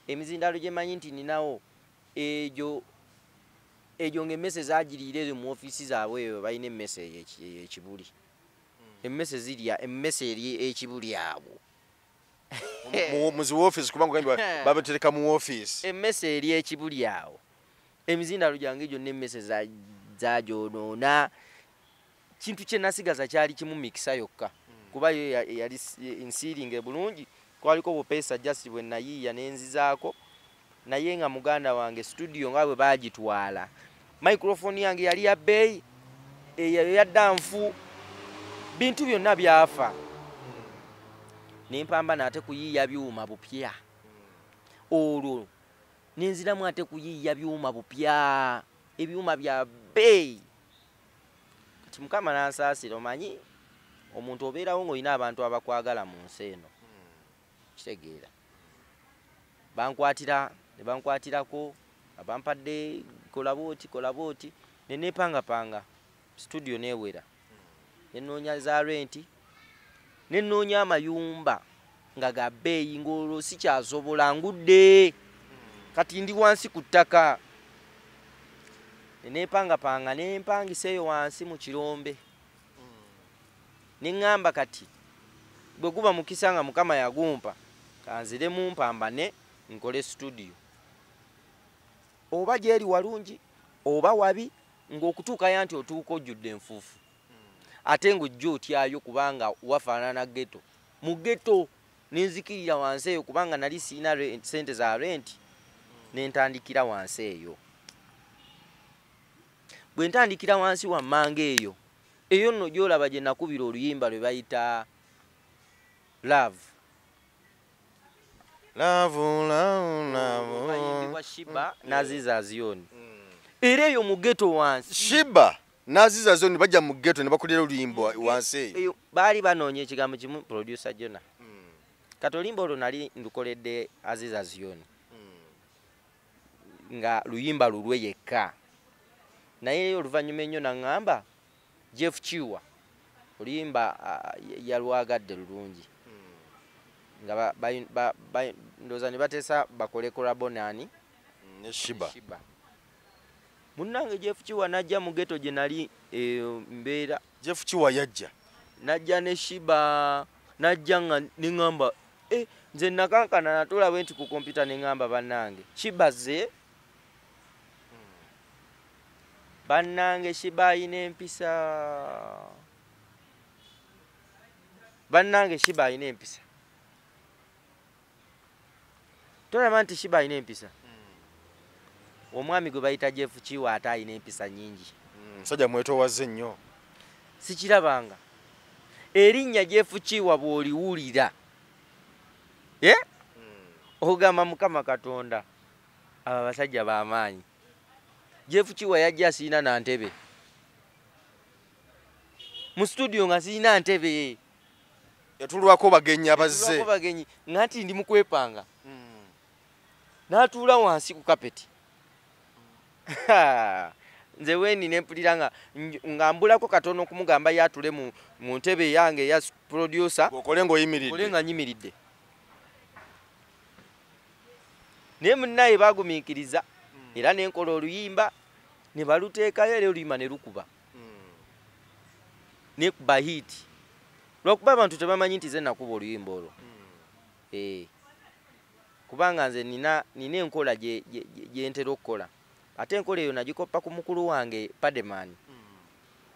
Emizindaalo gye mmanyi nti ninawo egyo ng'emmese zaagiriira eyo mu ofiisi zaabwe eyo balina emmese ey'ekibuli. Emmese zirya emmese eri ekibuli awo. Mu zi woofiisi kubanga babatereka mu woofiisi. Emmese eri ekibuli awo. Emizindaalo gyange gyonna emmese zaagyonoona. Kintu kye nasigaza kyali kimu mikisa yokka, kuba yo yali nsiiringe bulungi, kwaliko bupeesa just bwe nayiiya ne nzizaako. Naye nga muganda wange studio nga bwe baagitwala, microphone yange yali ya bbeeyi, eyo yadda nfu, bintu byonna byafa. Ne mpambana ate kuyiiya byuma bupya. Olwo ne nziramu ate kuyiiya byuma bupya, ebyuma bya bbeeyi. Kati Mukama n'ansaasira, omanyi omuntu obeerawo ng'olina abantu abakwagala mu nsi eno. Kitegeera. Bankwatira ne bankwatirako, abampadde kola bw'oti kola bw'oti, ne neepangapanga studio neewera. Ne nnoonya za renti, ne nnoonya amayumba nga ga bbeeyi ng'olwo sikyasobola, ngudde. Kati ndi wansi ku ttaka. Ne neepangapanga ne mpangisa eyo wansi mu kirombe. Ne ŋŋamba kati bwe guba mukisa nga Mukama yagumpa, kanziremu mpambane nkole studio. Oba gy'eri walungi oba wabi, ng'okutuukayo nti otuuka ojjudde enfuufu. Ate ng'ojja otyayo kubanga wafaanana ghetto. Mu ghetto nenzikirira wansi eyo kubanga nali sirina sente za rent, nentandikira wansi eyo. Bwe ntandikira wansi wammanga eyo, eyo nno gy'olaba gye nakubira oluyimba lwe bayita Love. Love, love, love. Lwayimbibwa Shiba n'Aziza Azion. Era eyo mu ghetto wansi. Shiba n'Aziza Azion bajja mu ghetto ne bakulira oluyimba wansi eyo. Baali banoonya ekigambo kimu producer Jona. Kati oluyimba olwo nali ndukoledde Aziza Azion. Nga luyimba lulwe yekka. Naye oluvannyuma ennyo naŋŋamba Jeff Kiwa oluyimba yalwagadde lulungi. Nga ndowooza ne bateesa bakole collabo nani? Ne Shiba. Munnange Jeff Kiwa n'ajja mu ghetto gye nali mbeera. Jeff Kiwa yajja. N'ajja ne Shiba, n'ajja nga ne ŋŋamba, nze nakankana natuula bwe nti ku kompyuta ne ŋŋamba bannange. Shiba ze bannange Shiba ayina empisa. Bannange Shiba ayina empisa. Tolaba nti Shiba ayina empisa. Omwami gwe bayita Jeff Kiwa ate ayina empisa nnyingi. Musajja mwetoowaze nnyo. Sikirabanga. Erinnya Jeff Kiwa bw'oliwulira. Ogamba Mukama Katonda abo abasajja b'amaanyi. Jeff Kiwa yajja sirina na ntebe. Mu studio nga sirina ntebe. Yatulwako bagenyi abazze. Yatulwako bagenyi nga nti ndi mu kwepanga. N'atuula wansi ku kapeti. Nze wendi ne mpulira nga mbulako katono okumugamba yatule mu ntebe yange eya producer. Okole ng'oyimiridde. Okole nga nyimiridde. Naye munnaye baagumiikiriza era ne nkola oluyimba ne baluteekayo era oluyimba ne lukuba. Nekuba hit. Lwakuba abantu tebamanyi nti nze nakuba oluyimba olwo. Kubanga nze nina enkola gye ntera okukola. Ate enkola eyo nagikoppa ku mukulu wange Pademan.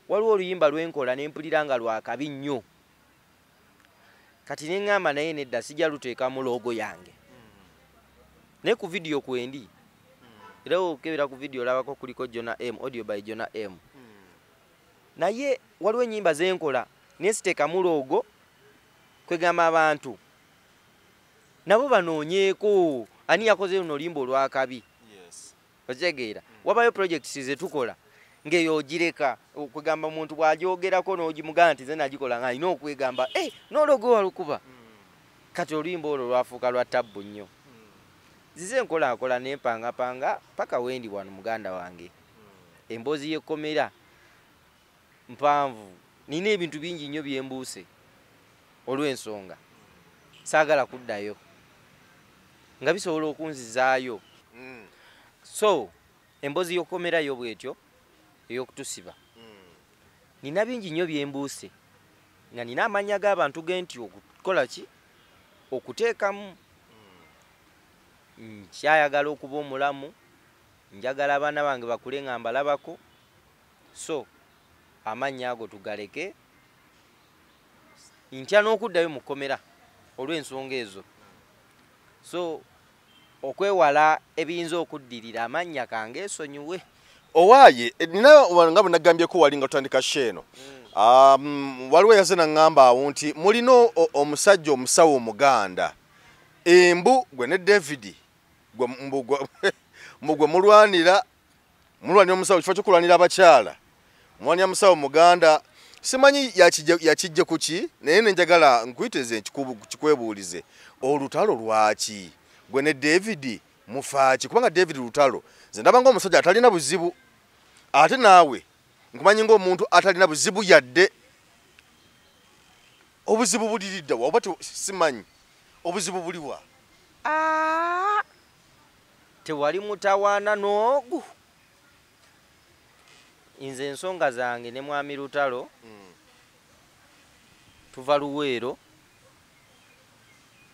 Waliwo oluyimba lwe nkola ne mpulira nga lwa kabi nnyo. Kati ne ŋŋamba naye nedda sijja luteekamu loogo yange. Naye ku vidiyo kwendi. Era okebera ku vidiyo olabako kuliko Jona M, audio by Jona M. Naye waliwo ennyimba ze nkola ne siteekamu loogo kwegamba abantu nabo banoonyeeko ani yakoze luno oluyimba olwakabi. Okitegeera. Wabayo projects ze tukola ng'eyo ogireka okwegamba omuntu bw'agyogerako n'ogimugamba nti nze nagikola nga alina okwegamba n'ologo walukuba. Kati oluyimba olwo lwafuuka lwa tabbu nnyo. Nzize nkolaakola ne mpangapanga paka wendi wano muganda wange. Emboozi y'ekkomera mpanvu. Nina ebintu bingi nnyo bye mbuuse olw'ensonga. Saagala kuddayo nga bisobola okunzizaayo. So emboozi y'okkomera yo bw'etyo ey'okutusiba. Nina bingi nnyo bye mbuuse nga nina amannya g'abantu ge nti okukola ki? Okuteekamu. Nkyayagala okuba omulamu, njagala abaana bange bakule nga mbalabako. So amannya ago tugaleke. Ntya n'okuddayo mu kkomera olw'ensonga ezo. So okwewala ebiyinza okuddirira amannya kangeesonyiwe. Owaaye nina nga bwe nagambyeko wali nga tutandika show eno. Waliwo eyazze n'aŋŋamba awo nti mulina omusajja omusawo omuganda. Embu gwe ne David mbu gwe mulwanira omusawo kifo ky'okulwanira abakyala. Mulwanira musawo muganda. Simanyi yakijje ku ki naye ne njagala nkuyiteze kikwebuulize. Olutalo lwaki? Gwe ne David mufaaki? Kubanga David Lutalo nze ndaba ng'omusajja atalina buzibu. Ate naawe nkumanyi ng'omuntu atalina buzibu yadde. Obuzibu buliridda wa? Oba simanyi obuzibu buliwa? Tewali mutawaana n'ogu. Nze ensonga zange ne mwami Lutalo tuva Luweero.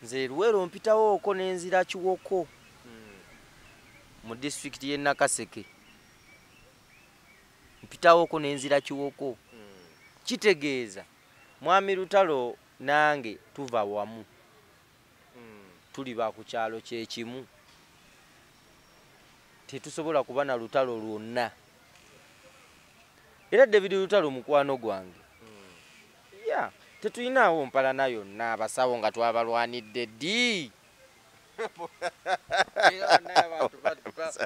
Nze Luweero mpitawo okwo n'enzira Kiwoko mu disitulikiti y'e Nakaseke. Mpitawo okwo n'enzira Kiwoko. Kitegeeza Mwami Lutalo nange tuva wamu, tuli ba ku kyalo kyekimu, tetusobola kuba na lutalo lwonna. Era David Lutalo mukwano gwange. Ya, tetulinawo mpalana yonna, abasawo nga twabalwanidde ddi.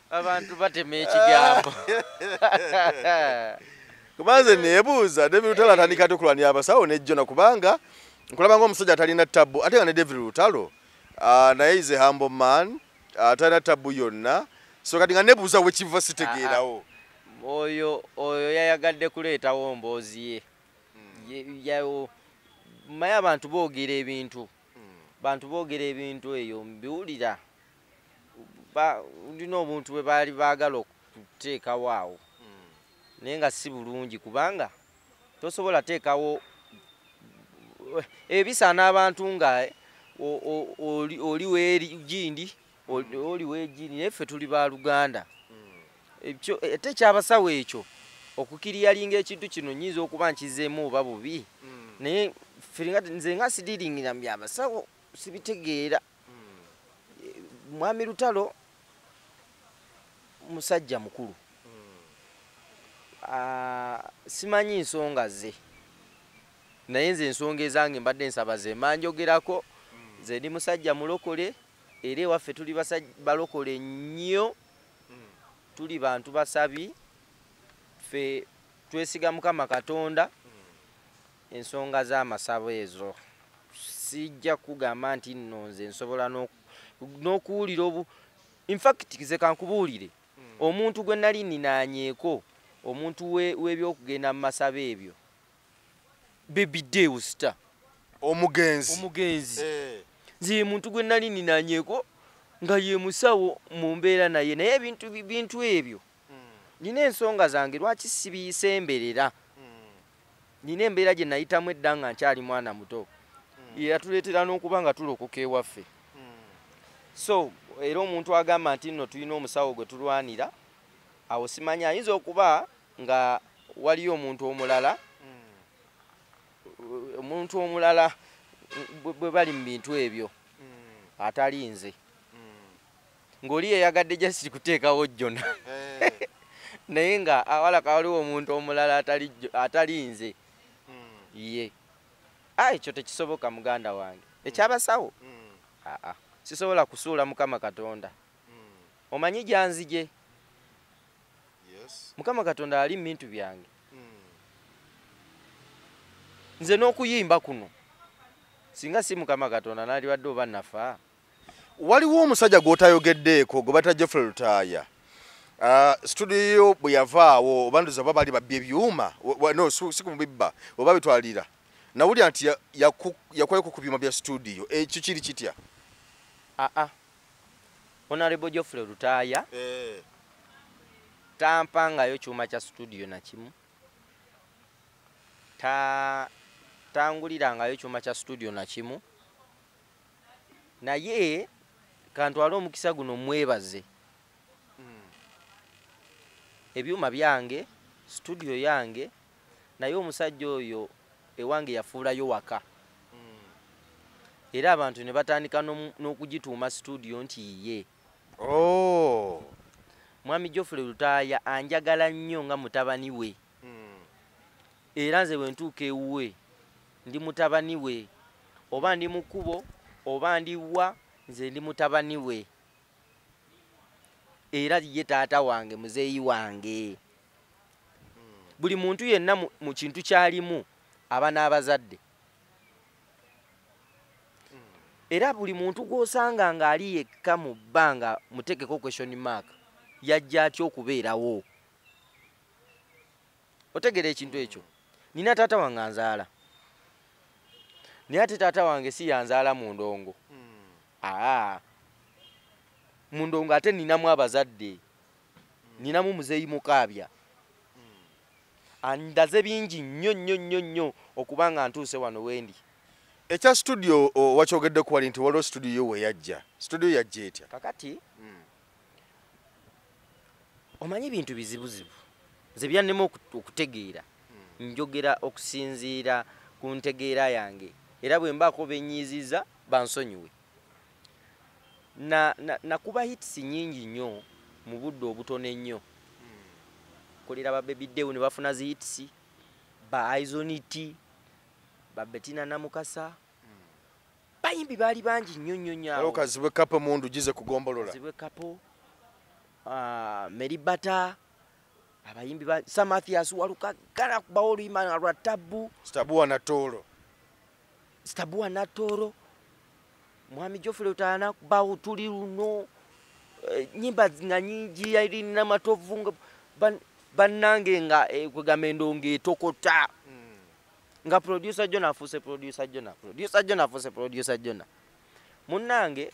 Abantu batema ekigambo. Kubanze neebuuza David Lutalo atandika atya okulwanira abasawo ne Jona, kubanga nkulaba ng'omusajja atalina tabbu, ate nga ne David Lutalo naye is a humble man, atalina tabbu yonna. So kati nga nebuuza wekiva sitegeerawo. Oyo yayagadde kuleetawo mboozi ye. Mmaye abantu boogera ebintu. Bantu boogera ebintu eyo mbiwulira. Ndina obuntu bwe baali baagala okuteekawo awo. Naye nga si bulungi, kubanga tosobola teekawo ebisaana abantu nga oli weeri gindi, oli weegindi, naye ffe tuli baluganda. Ate ekyabasawo ekyo okukiriyalinga ekintu kino nnyinza okuba nkizeemu oba bubi, naye nze nga sidiringira mu byabasawo sibitegeera. Mwami Lutalo musajja mukulu, simanyi nsonga ze, naye nze ensonga ezange mbadde nsaba ze manjogerako. Nze ndi musajja mulokole, era ewaffe tuli balokole nnyo, tuli bantu basabi, ffe twesiga Mukama Katonda. Ensonga z'amasabo ezo sijja kugamba nti nno nze nsobola n'okuwulira obu. In fact nze kankubuulire, omuntu gwe nali ninaanyeeko, omuntu w'ebyokugenda mu masabo ebyo, Baby Deuster, omugenzi, nze muntu gwe nali ninaanyeeko nga ye musawo mu mbeera naye, naye ebintu ebyo nina ensonga zange lwaki sibiyisemberera. Nina embeera gye nayitamu edda nga nkyali mwana muto, yatuleetera n'okuba nga tulokoka ewaffe. So era omuntu agamba nti nno tulina omusawo gwe tulwanira, awo simanyi ayinza okuba nga waliyo omuntu omulala, bwe bali mu bintu ebyo atali nze, ng'oli yeyagadde just kuteekawo Jona, naye nga awalaka waliwo omuntu omulala atali nze ye. Ekyo tekisoboka muganda wange. Ekyabasawo sisobola kusuula Mukama Katonda. Omanyi gyanzije, Mukama Katonda ali mu bintu byange. Nze n'okuyimba kuno singa si Mukama Katonda naalibadde oba nafa. Waliwo omusajja gw'otayogeddeeko gwe bayita Geoffrey Lutaaya. Studio bwe yavaawo obanduza oba baali babbye ebyuma, no si kumubibba oba bitwalira, nawulira nti yakweko ku byuma bya studio. Ekyo kiri kitya? Honorable Geoffrey Lutaaya tampangayo kyuma kya studio nakimu, tangulirangayo kyuma kya studio nakimu, naye kantwale omukisa guno mwebaze. Ebyuma byange, studio yange, naye omusajja oyo ewange yafuulayo waka. Era abantu ne batandika n'okugituuma studio nti ye. Mwami Geoffrey Lutaaya anjagala nnyo nga mutabani we. Era nze bwe ntuuka ewuwe ndi mutabani we, oba ndi mu kkubo oba ndi wa, nze ndi mutabani we. Era ye taata wange, muzeeyi wange. Buli muntu yenna mu kintu kyalimu aba n'abazadde. Era buli muntu gw'osanga ng'ali yekka mu bbanga muteekeko question mark, yajja atya okubeerawo? Otegeera ekintu ekyo? Nina taata wange anzaala, naye ate taata wange si yanzaala mu ndongo. Mu ndongo ate ninamu abazadde, ninamu muzeeyi Mukaabya, andaze bingi nnyo nnyo nnyo nnyo okuba nga ntuuse wano wendi. Ekya studio wakyogeddeko wali nti waliwo studio we yajja. Studio yajja etya? Kakati omanyi bintu bizibuzibu nze byannema okutegeera. Njogera okusinziira ku ntegeera yange, era bwe mbaako benyiiziza bansonyiwe. Nakuba hits nnyingi nnyo mu budde obutono ennyo. Kolera ba Baby Deo ne bafuna zi hits, ba Aizoniti, ba Bettina Namukasa, bayimbi baali bangi nnyo nnyo nnyo awo. Kazibwe Kapo mundu gize kugombolola. Kazibwe Kapo, Mary Bata, abayimbi ba Sir Mathias Walukagga kubawo oluyimba lwa Tabu, Stabua na Toro, Stabua na Toro, Mwami Geoffrey Lutaaya kubawo tuli luno, nyimba nga nyingi, Irene Namatovu nga bannange nga kwegamba endongo etokota. Nga producer Jonah afuuse producer Jonah, producer Jonah afuuse producer Jonah. Munnange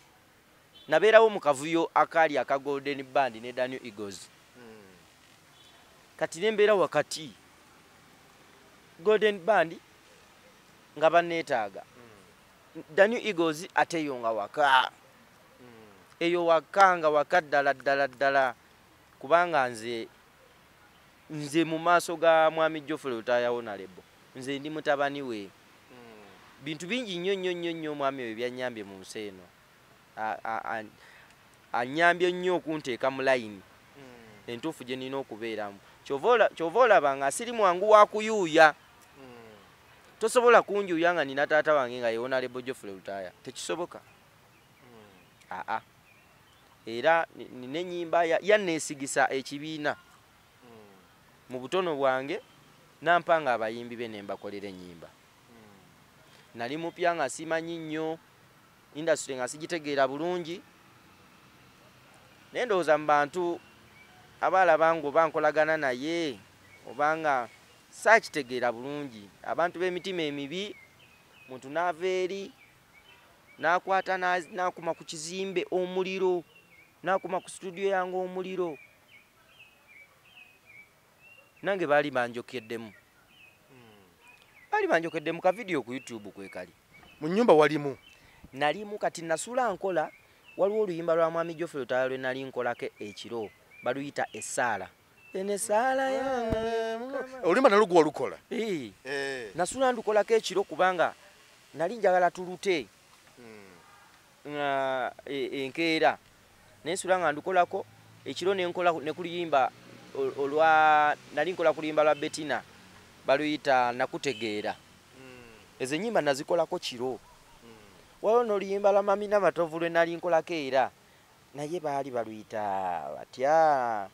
nabeerawo mu kavuyo akaali aka Golden Band ne Daniel Eagles. Kati ne mbeera wakati Golden Band nga banneetaaga, Daniel Eagles ate eyo nga waka, eyo waka nga waka ddala ddala ddala, kubanga nze mu maaso ga Mwami Geoffrey Lutaaya Honorable nze ndi mutabani we. Bintu bingi nnyo nnyo nnyo nnyo omwami oyo byannyambye mu nsi eno. Annyambye nnyo okunteeka mu layini entuufu gye nnina okubeeramu. Kyova olaba nga siri mwangu wa kuyuuya. Tosobola kunjuuya nga nina taata wange nga ye Honorable Geoffrey Lutaaya, tekisoboka. Aa, era nina ennyimba yanneesigisa ekibiina mu butono bwange, nampanga abayimbi be ne mbakolera ennyimba. Nali mupya nga simanyi nnyo industry, nga sigitegeera bulungi, naye ndowooza mu bantu abaalaba nga oba nkolagana naye obanga saakitegeera bulungi, abantu b'emitima emibi, muntu n'ava eri n'akwata n'akuma ku kizimbe omuliro, n'akuma ku studio yange omuliro. Nange baali banjokeddemu, baali banjokeddemu. Ka video ku YouTube kwekali. Mu nnyumba walimu? Nalimu. Kati nasula nkola, waliwo oluyimba lwa Mwami Geoffrey Lutaaya lwe nali nkolako ekiro, baluyita Essaala. Eno essaala yange. Oluyimba nalwo gwe walukola? Nasula ndukolako ekiro kubanga nali njagala tulute nga enkeera, nensula nga ndukolako ekiro, nenkola ne kuluyimba olwa nali nkola kuluyimba lwa Bettina baluyita Nakutegeera. Ezo ennyimba nazikolako kiro. Waliwo n'oluyimba lwa Mami Namatovu lwe nali nkolako era, naye baali baluyita batya?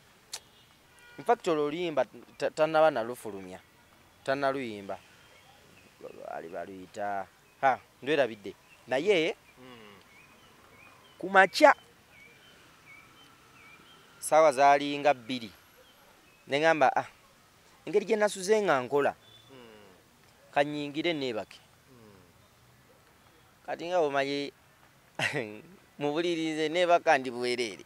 Infact olwo oluyimba tannaba nalufulumya, tannaluyimba. Baali baluyita, ha, ndwerabidde. Naye ku makya saawa zaalinga 2, neŋŋamba, ah, engeri gye nasuze nga nkola, kanyingire neebake. Kati nga bw'omanyi mu buliri nze neebaka ndi bwereere,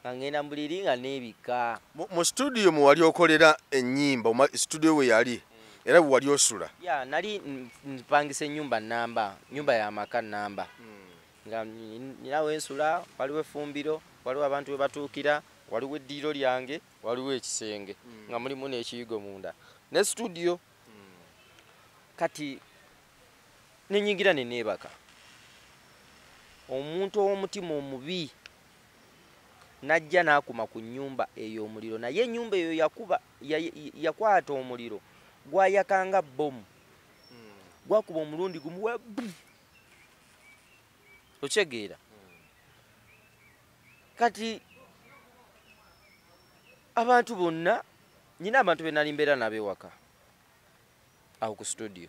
nga ngenda mu buliri nga neebikka. Mu studio mwe wali okolera ennyimba, studio we yali era bwe wali osula? Ya, nali mpangisa ennyumba nnamba, nnyumba ya maka nnamba, nga nina wensula, waliwo effumbiro, waliwo abantu we batuukira, waliwo eddiiro lyange, waliwo ekisenge nga mulimu n'ekiyigo munda ne studio. Kati nenyingira ne neebaka. Omuntu ow'omutima omubi najja n'akuma ku nnyumba eyo omuliro, naye ennyumba eyo yakwata omuliro gwayakanga bbomu, gwakuba omulundi gumu we okyegeera. Kati abantu bonna, nyina abantu be nali mbeera nabo ewaka awo ku studio,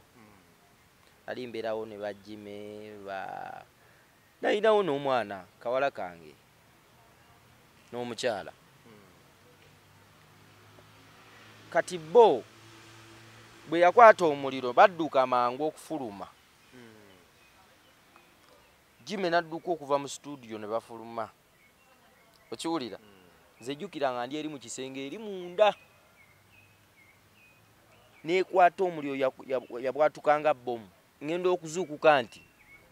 nali mbeerawo ne bajime ba nalinawo n'omwana kawala kange n'omukyala. Kati bo bwe yakwata omuliro badduka mangu okufuluma. Jime n'adduka okuva mu studio ne bafuluma. Okiwulira? Nze jjukira nga ndi eri mu kisenge eri munda, neekwata omuliro yabwatukanga bbomu. Ngenda okuzuukuka nti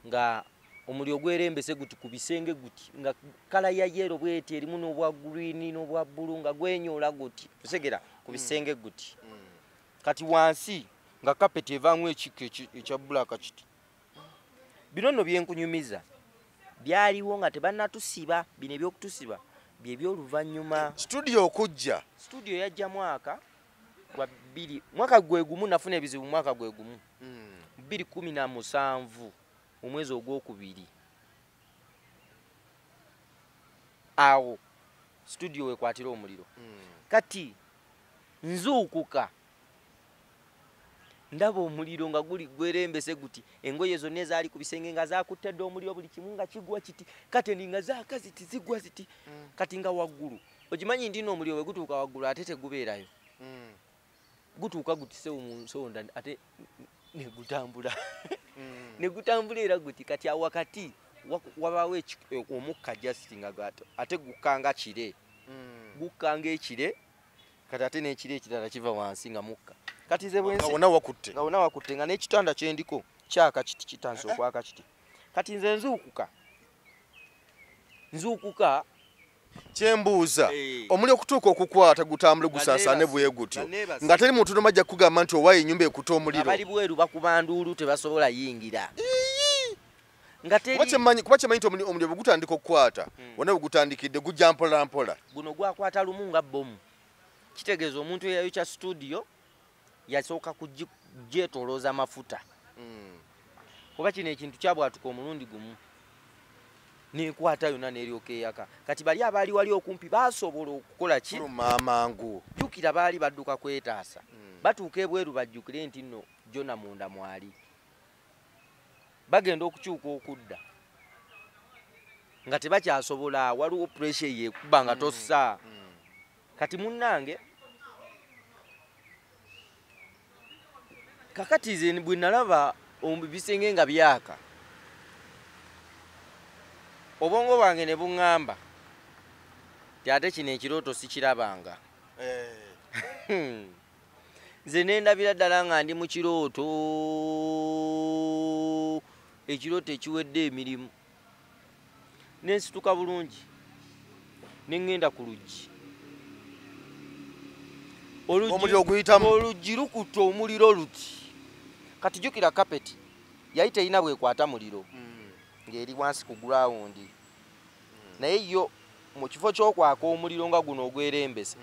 nga omuliro gwerembese guti ku bisenge guti, nga kala ya yero bweti erimu n'obwa green n'obwa bbulu, nga gwenyoola guti, osegera ku bisenge guti. Kati wansi nga kapeti evaamu ekikka ekya bulaka kiti. Bino nno byenkunyumiza byaliwo nga tebannatusiba. Bino ebyokutusiba bye by'oluvannyuma. Studio okujja, studio yajja mwaka gwa 2, mwaka gwe gumu nafuna ebizibu, mwaka gwe gumu 2017 mu mwezi ogwokubiri. Awo studio wekwatira omuliro. Kati nzuukuka ndaba omuliro nga guli gwerembese guti, engoye zonna ezaali ku bisenge nga zakutte dda omuliro, buli kimu nga kigwa kiti, kateni nga zaaka ziti zigwa ziti. Kati nga waggulu ogimanyi nti nno omuliro bwe gutuuka waggulu ate tegubeerayo, gutuuka guti sewo mu nsonda ate ne gutambula ne gutambula era guti. Kati awo wakati wabaawo omukka just nga ate gukkanga kire, gukkanga ekire, kati ate n'ekire ekirala kiva wansi nga mukka. Kati nze bwe nga wonna wakutte, nga wonna wakutte, nga n'ekitanda kye ndiko kyaka kiti, kitandise okwaka kiti. Kati nze nzuukuka kyembuuza, omuliro okutuuka okukwata gutambule gusaasaane bwe gutyo, nga teri muntu n'omu ajja kugamba nti owaayo ennyumba ekutte omuliro. Abali bweru bakuba nduulu tebasobola yingira. Nga teri kuba kyemanyi nti omuliro bwe gutandika okukwata, wonna bwe gutandikidde gujja mpola mpola. Guno gwakwata lumu nga bbomu. Kitegeeza omuntu eyayokya studio yasooka kugyetoolooza amafuta. Kuba kino ekintu kyabwatuka omulundi gumu nekwata yonna n'eryoka eyaka. Kati bali abaali wali okumpi baasobola okukola ki? Amangu. Jjukira baali badduka kwetaasa. Batuuka ebweru bajjukire nti nno Jona munda mwali. Bagenda okukyuka okudda nga tebakyasobola, waliwo pressure yeekuba nga tossa. Kati munnange kakati nze bwe nalaba ebisenge nga byaka, obwongo bwange ne buŋŋamba nti ate kino ekirooto sikirabanga. Nze ne ndabira ddala nga ndi mu kirooto, ekirooto ekiwedde emirimu. Ne nsituka bulungi ne ŋŋenda ku luggi. Omuliro guyitamu. Oluggi lukutte omuliro luti. Kati jjukira kapeti yali terina bwekwata muliro, ng'eri wansi ku ground. Naye yo mu kifo ky'okwaka omuliro nga guno ogwerembese,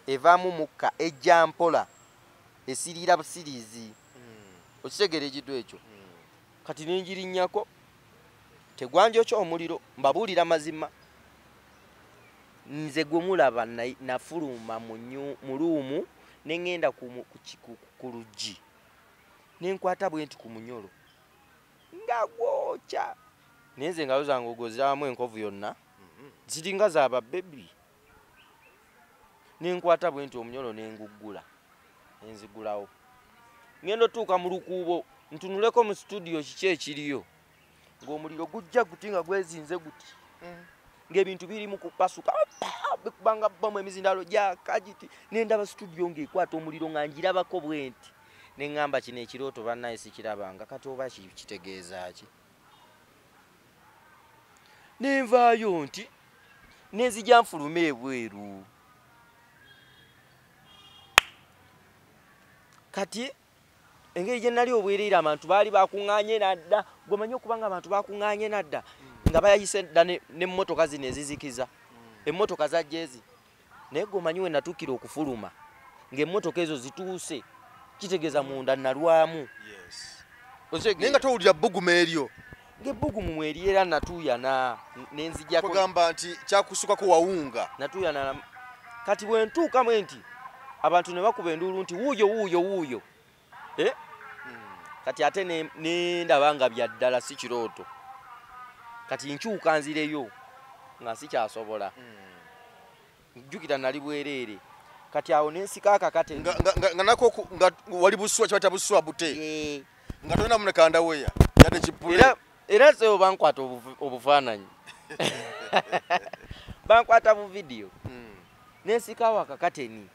evaamu mukka ejja mpola, esiriira busiriizi. Okitegeera ekintu ekyo? Kati ne ngirinnyako, tegwanjokya omuliro, mbabuulira mazima. Nze gwe mulaba nafuluma mu luumu ne ŋŋenda ku luggi, ne nkwata bwe nti ku munyolo nga gwokya. Naye nze engalo zange ogozaamu enkovu yonna ziringa za babebi. Ne nkwata bwe nti omunyolo ne nguggula, ne nzigulawo. Ŋŋenda otuuka mu lukuubo ntunuleko mu studio kiki ekiriyo, ng'omuliro gujja guti nga gwezinze guti, ng'ebintu biri mu kupasuka bikubanga bbomu, emizindaalo gyaka giti. Ne ndaba studio ng'ekwata omuliro nga ngirabako bwe nti, ne ŋŋamba kino ekirooto bannaye sikirabanga, kati oba kitegeeza ki? Ne nvaayo nti ne nzija nfulume ebweru. Kati engeri gye nali obwereere abantu baali bakuŋŋaanye nadda, gwemanyi okuba nga abantu bakuŋŋaanye nadda nga bayise dda n'emmotoka zino ezizikiza, emmotoka zajja ezi. Naye gwemanyi we natuukira okufuluma ng'emmotoka ezo zituuse, kitegeeza munda nalwamu. Naye nga towulira bbugumu eryo. Ng'ebbugumu mweri era natuuyana ne nzijjako. Kugamba nti kyakusukako wawunga. Natuuyana. Kati bwe ntuuka bwe nti abantu ne bakuba enduulu nti wuuyo wuuyo wuuyo. Kati ate ne ndaba nga bya ddala si kirooto. Kati nkyuka nzireyo nga sikyasobola. Jjukira nali bwereere. Kati awo ne nsika akakate. Nga nako nga wali buswa kibayita buswa bute. Nga tolina munne kandaweya yadde kipule. Era nze bankwata obufaananyi. Bankwata bu vidiyo. Ne nsikawo akakateni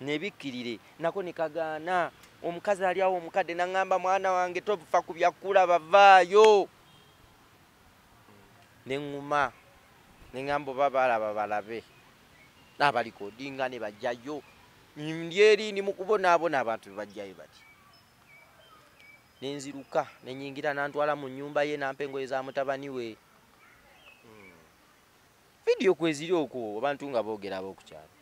nebikkirire nako ne kagaana. Omukazi ali awo omukadde n'aŋŋamba mwana wange tofa ku byakulaba vaayo. Ne ŋŋuma ne ŋŋamba oba balaba balabe. N'abalikodinga ne bajjayo. Ndi eri ndi mu kubonaabona abantu bajjayo bati. Nenziruka nenyingira nantwala mu nnyumba ye nampa engoye za mutabani we. Vidiyo kweziri okwo abantu nga boogera ab'okukyalo.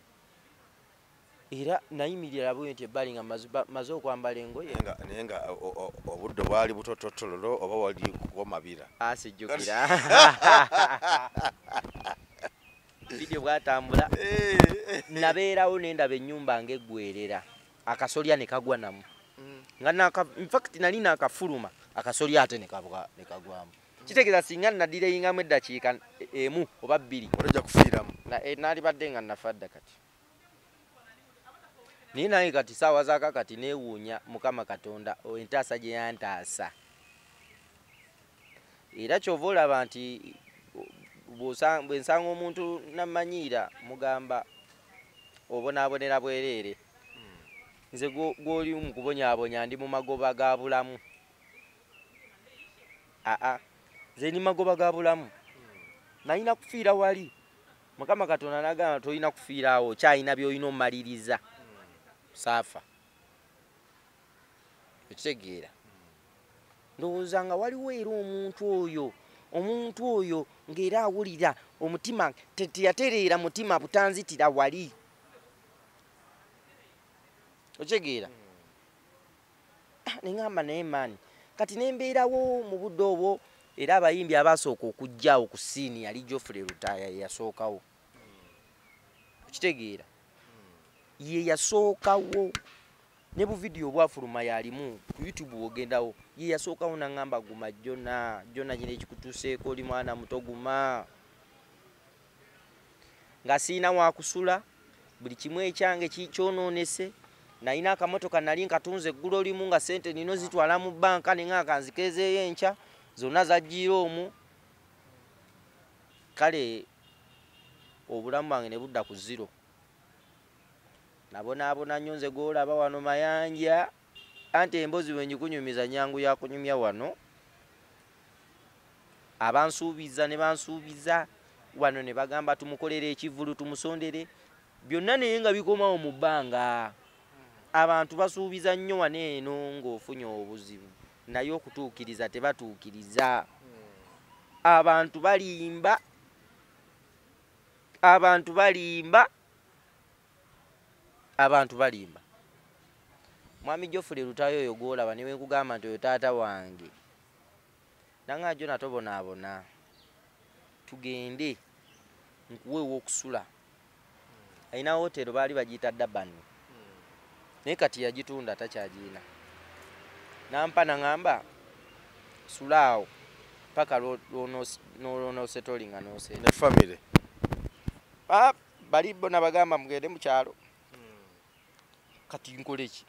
Era nayimirira bwe nti ebbali nga maze okwambala engoye. Naye nga obudde bwali butototololo oba wali kukomabira? Sijjukira. Vidiyo bwatambula nabeerawo nendaba ennyumba ng'eggwerera akasolya ne kagwa namu. Nga in fact nali nakafuluma akasolya ate ne kagwamu. Kitegeeza singa nadireyingamu eddakiika emu oba bbiri ojja kufiiramu. Naalibadde nga nafa dda kati. Naye naye kati saawa zaaka kati neewuunya Mukama Katonda entaasa gye yantaasa. Era ky'ova olaba nti bwe nsanga omuntu nammanyiira mugamba obonaabonera bwereere. Nze gw'oli mu kubonyaabonya ndi mu magoba ga bulamu. Aa, nze ndi magoba ga bulamu. Nalina kufiira wali. Mukama Katonda n'agamba tolina kufiira awo, okyalina by'olina omaliriza. Saafa. Okitegeera. Ndowooza nga waliwo era omuntu oyo ng'era awulira omutima teyatereera mutima butanzitira wali. Okitegeera. Neŋŋamba naye maani kati ne mbeerawo mu budde obwo era abayimbi abaasooka okujjaawo ku siini yali Geoffrey Lutaaya ye yasookawo. Okitegeera. Ye yasookawo ne bu vidiyo obwafuluma yalimu ku YouTube wogendawo ye yasookawo n'aŋŋamba guma Jona, Jona kino ekikutuuseeko oli mwana muto guma. Nga siina wakusula buli kimu ekyange kyonoonese. Nalina akamotoka nali nkatunze eggulo limu nga ssente nino zitwala mu bbanka ne nga kanzikezeeyo enkya zonna zaggiira omwo. Kale obulamu bwange ne budda ku zero. Nabonaabona nnyo nze gw'olaba wano Mayanja anti emboozi bwe ngikunyumiza nnyangu ya kunyumya wano. Abansuubiza ne bansuubiza wano ne bagamba tumukolere ekivvulu tumusondere byonna naye nga bikomawo mu bbanga. Abantu basuubiza nnyo wano eno ng'ofunye obuzibu naye okutuukiriza tebatuukiriza. Abantu balimba, abantu balimba, abantu balimba. Mwami Geoffrey Lutaaya oyo gw'olaba ne bwe nkugamba nti oyo taata wange nanga Jona tobonaabona, tugende nkuwe ew'okusula. Alina woteero baali bagiyita Durban naye kati yagitunda takyagirina. Nampa naŋŋamba sula awo paka lw'onoosetolinga n'oseeta. Ne famire? Bali bo nabagamba mugende mu kyalo. Kati nkole ki?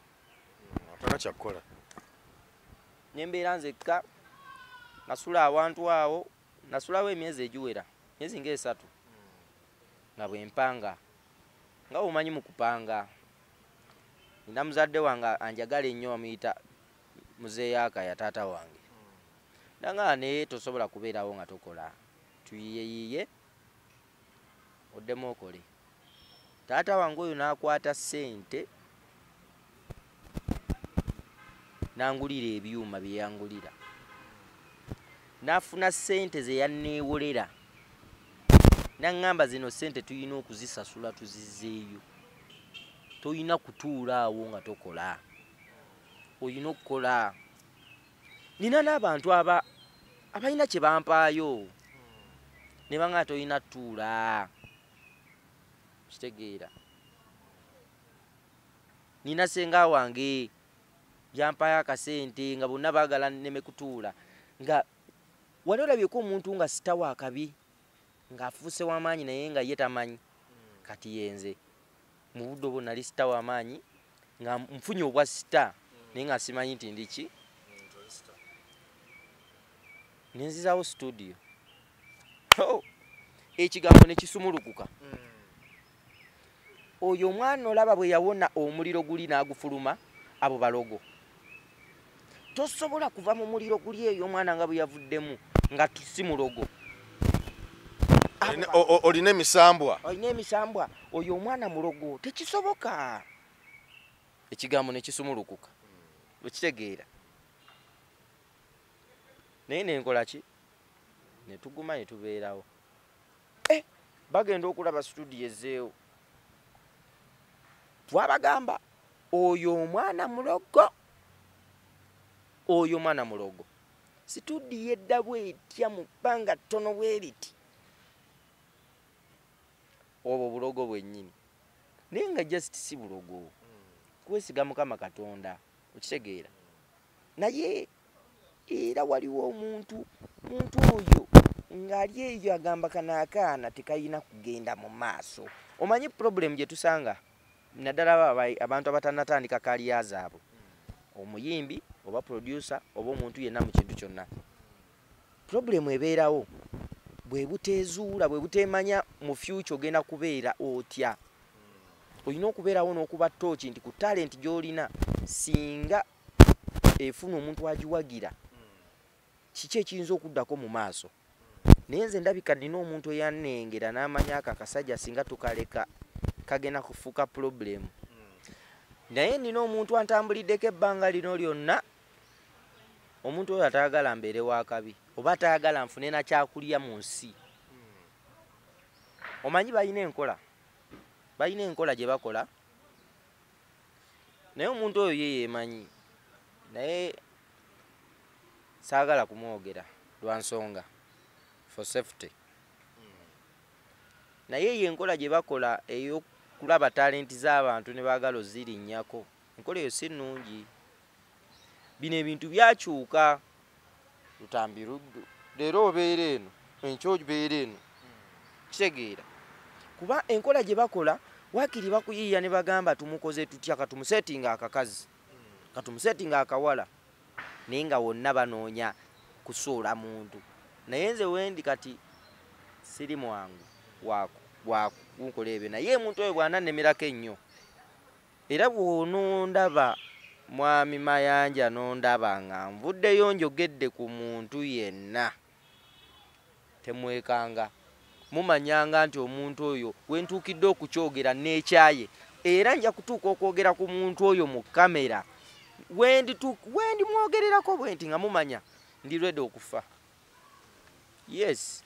Tolina kyakukola. Ne mbeera nzekka nasula awantu awo, nasulawo emyezi egiwera, myezi ng'esatu nga bwe mpanga. Nga bw'omanyi mu kupanga. Nina muzadde wange anjagala ennyo bamuyita Muzeeyi Akaya taata wange. Nangamba naye tosobola kubeerawo nga tokola. Tuyiyeyiye oddemu okole. Taata wange oyo n'akwata ssente n'angulira ebyuma bye yangulira. N'afuna ssente ze yanneewolera. N'aŋŋamba zino ssente tulina okuzisasula tuzizzeeyo. Tolina kutuula awo nga tokola. Olina okukola. Nina n'abantu abalina kye bampaayo. Ne baŋŋamba tolina ttuula. Kitegeera. Nina ssenga wange yampaayo akasente nga bonna baagala nneme kutuula. Nga wali olabyeko omuntu nga sitawa akabi ng'afuuse w'amaanyi naye nga ye tamanyi. Kati ye nze mu budde obwo nali sita w'amaanyi nga nfunye obwa sita naye nga simanyi nti ndi ki. Ne nzizaawo studio. Ekigambo ne kisumulukuka. Oyo omwana olaba bwe yawona omuliro guli n'agufuluma abo balogo. Tosobola kuva mu muliro guli eyo omwana nga bwe yavuddemu nga si mulogo. Olina emisambwa. Olina emisambwa. Oyo omwana mulogo tekisoboka. Ekigambo ne kisumulukuka. Okitegeera. Naye nenkola ki? Ne tuguma ne tubeerawo. Bagenda okulaba studio ezeewo. Twabagamba oyo omwana mulogo. Oyo omwana mulogo. Situdiyo edda bwetya mu bbanga ttono bwe riti. Obwo bulogo bwennyini. Naye nga just si bulogo. Kwesiga Mukama Katonda. Okitegeera. Naye era waliwo omuntu oyo ng'ali eyo agamba kano akaana tekayina kugenda mu maaso. Omanyi problem gye tusanga naddala abantu abatannatandika kaliya zaabwe. Omuyimbi oba producer oba omuntu yenna mu kintu kyonna. Problem ebeerawo bwe buteezuula bwe buteemanya mu future ogenda kubeera otya. Olina okubeerawo n'okuba ttooki nti ku talent gy'olina singa efuna omuntu agiwagira kiki ekiyinza okuddako mu maaso. Naye nze ndabika nina omuntu eyannengera n'amanya ako akasajja singa tukaleka kagenda kufuuka problem. Naye nina omuntu antambuliddeko ebbanga lino lyonna, omuntu oyo atayagala mbeere wakabi oba atayagala nfune na kyakulya mu nsi. Omanyi balina enkola gye bakola, naye omuntu oyo ye yeemanyi, naye saagala kumwogera lwa nsonga for safety. Naye ye enkola gye bakola ey'okulaba talenti z'abantu ne baagala ozirinnyako, enkola eyo si nnungi. Bino ebintu byakyuka lutambi luddu, leero obeera eno, enkya obeera eno. Kitegeera. Kuba enkola gye bakola waakiri bakuyiiya ne bagamba tumukoze tutya, katumusetinga akakazi, katumusetinga akawala, naye nga wonna banoonya kusuula muntu. Naye nze wendi kati siri mwangu wakunkola ebyo, naye omuntu oyo bw'anannemerako ennyo, era bw'onondaba Mwami Mayanja n'ondaba nga nvuddeyo njogedde ku muntu yenna, temwekanga. Mumanyanga nti omuntu oyo wentuukidde okukyogera n'ekyaye, era nja kutuuka okwogera ku muntu oyo mu kamera wendi mwogererako bwe nti nga mumanya ndi ready okufa. Yes,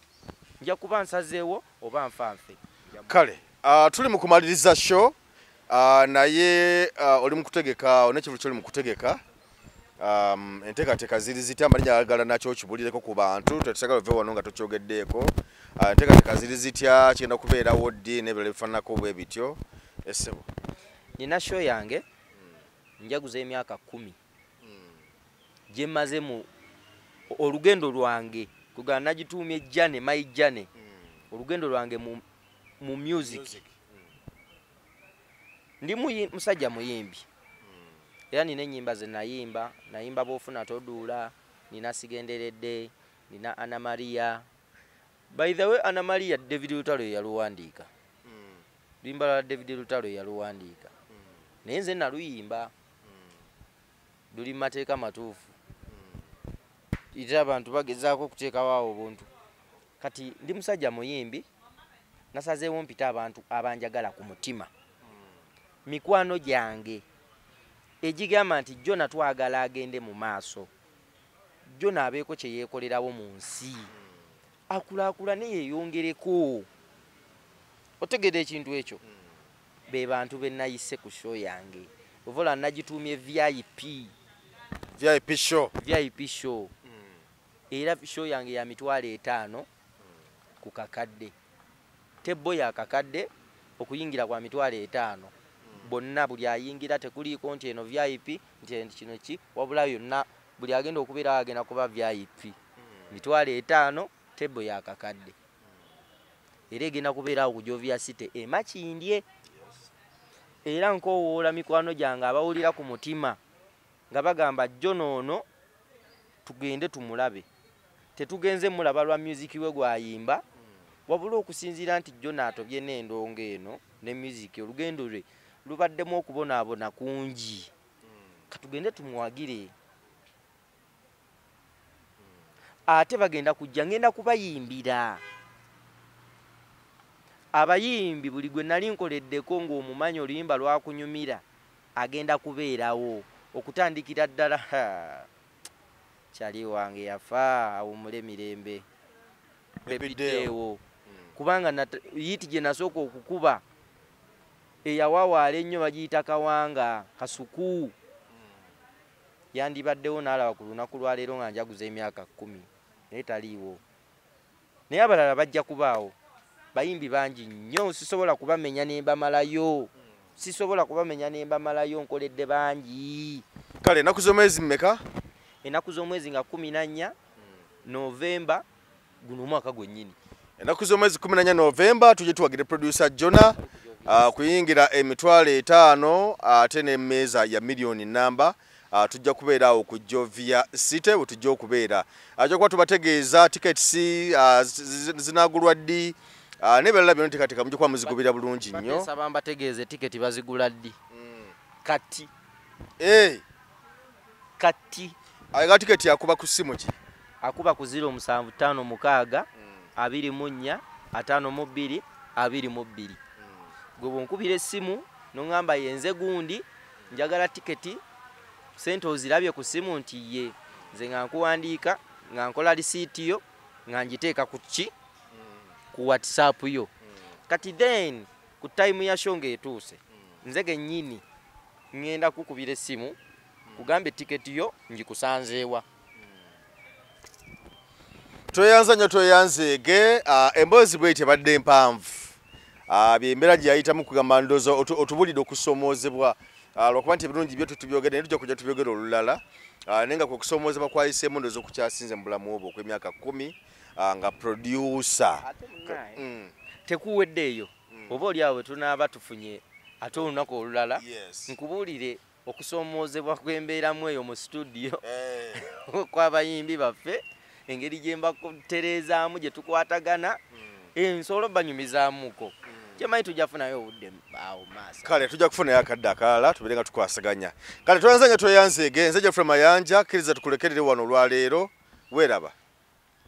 nja kuba nsazeewo oba nfa nfe. Kale tuli mu kumaliriza show, naye oli mu kutegeka, onekivu kyoli mu kutegeka. Enteekateeka ziri zitya? Amannya agala nakyo okibulireko ku bantu, tetusagala ove wano nga tokyogeddeeko. Enteekateeka ziri zitya? Kigenda kubeerawo ddi n'ebirala ebifaananako bwe bityo? Essebo, nina show yange njaguza emyaka 10 gye mmaze mu olugendo lwange, kugamba nagituumye journey, my journey, olugendo lwange mu music. Ndi musajja muyimbi, era nina ennyimba ze nayimba, nayimba bw'ofuna toduula, nina Sigenderedde, nina Anna Maria. By the way, Anna Maria David Lutalo ye yaluwandiika. Luyimba lwa David Lutalo ye yaluwandiika, naye nze naluyimba, luli mu mateeka matuufu, era abantu bagezaako okuteekawo awo obuntu. Kati ndi musajja muyimbi, nasazeewo mpite abantu abanjagala ku mutima, mikwano gyange egigamba nti Jona twagala agende mu maaso, Jona abeeko kye yeekolerawo mu nsi, akulaakulane yeeyongereko. Otegeera ekintu ekyo? Be bantu be nayise ku show yange. Ovola nagituumye VIP. VIP show. VIP show. Era show yange ya 500,000 ku kakadde. Tebbo ya kakadde okuyingira kwa 500,000. Bonna buli ayingira tekuliiko nti eno VIP nti kino ki, wabula yonna buli agenda okubeera agenda kuba VIP. 500,000 tebbo ya kakadde. Era egenda kubeerawo ku Jovia City e Makindye. Era nkoowoola mikwano gyange abawulira ku mutima nga bagamba Jona ono tugende tumulabe. Tetugenze mulaba lwa music we gw'ayimba, wabula okusinziira nti Jona atobye n'endongo eno ne music, olugendo lwe lubaddemu okubonaabona kungi. Katugende tumuwagire. Ate bagenda kujja, ngenda kubayimbira. Abayimbi buli gwe nali nkoleddeko ng'omumanyi oluyimba lwakunyumira, Agenda kubeerawo okutandikira ddala. Kyali wange yafa awummule mirembe Bebiddeewo, kubanga yiti gye nasooka okukuba eyawawaala ennyo bagiyita Kawanga Kasuku, yandibaddewo n'alaba ku lunaku lwaleero nga njaguza emyaka 10, naye taliiwo. Naye abalala bajja kubaawo, bayimbi bangi nnyo, sisobola kubamenya ne mbamalayo, sisobola kubamenya ne mbamalayo, nkoledde bangi. Kale ennaku z'omwezi mmeka? Ennaku z'omwezi nga 14 Novemba guno omwaka gwennyini. Ennaku z'omwezi 14 Novemba tujje tuwagire producer Jonah kuyingira 500,000 ate n'emmeeza ya miliyoni namba. Tujja kubeera awo ku Jovia City we tujja okubeera. Ajja kuba tubategeeza tickets zinaagulwa ddi n'ebirala byonna, teekateeka mujja kuba muzigubira bulungi nnyo. Nsaba mbategeeze tiketi bazigula ddi. Kati. Kati. Ayagala tiketi akuba ku ssimu ki? Akuba ku 0756 24 52 22. Gwe bw'onkubira essimu n'oŋŋamba yenze gundi njagala tiketi, sente ozirabye ku ssimu nti ye, nze nga nkuwandiika nga nkola risiiti yo nga ngiteeka ku ki? Ku WhatsApp yo. Kati then ku time ya show ng'etuuse, nze gennyini ŋŋenda kukubira essimu kugambe tiketi yo ngikusanzeewa. Tweyanza nnyo, tweyanzeege. Emboozi bw'etyo ebadde mpanvu, byembeera gye yayitamu kugamba ndowooza otubulidde okusoomoozebwa, lwakuba nti ebirungi byo tutubyogedde naye tujja kujja tubyogere olulala, naye nga kwe kusoomoozebwa kwayiseemu ndowooza okukyasinze mu bulamu bwo okw'emyaka 10 nga producer. Tekuweddeeyo, oba oli awo tunaaba tufunye ate olunaku olulala nkubuulire okusoomoozebwa kw'embeeramu eyo mu studio kw'abayimbi baffe, engeri gye mbatereezaamu gye tukwatagana, nsobola obbanyumizaamuko. Kyemanyi tujja kufunayo obudde awo maaso. Kale tujja kufunayo akadde akalala tubeere nga tukwasaganya. Kale tweyanza nnyo, tweyanzeege. Nze Geoffrey Mayanja, kkiriza tukulekerere wano olwaleero, weeraba.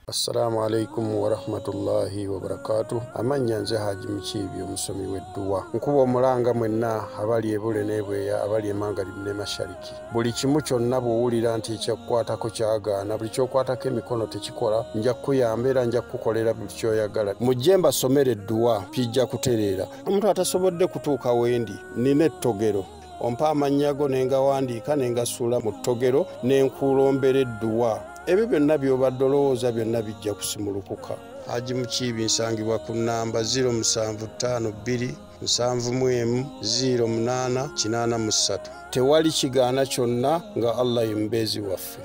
Assalamu alaikum warahmatullahi wabarakatuh. Amannya nze Haji Mukiibi, omusomi w'edduwa. Nkuba omulanga mwenna abali ebule n'ebweya, abali emangalibu ne mashariki. Buli kimu kyonna bw'owulira nti ekyakukwatako kyagaana, buli ky'okwatako emikono tekikola, nja kukuyamba era nja kukukolera buli ky'oyagala. Mujje mbasomere edduwa, kijja kutereera. Omuntu atasobodde kutuuka wendi, nnina ettogero. Ompa amannya go ne ngawandiika ne ngasuula mu ttogero ne nkulombera edduwa. Ebyo byonna by'obadde olowooza byonna bijja kusimulukuka. Haji Mukiibi nsangibwa ku nnamba 0752 71 08 83. Tewali kigaana kyonna nga Allah ye mubeezi waffe.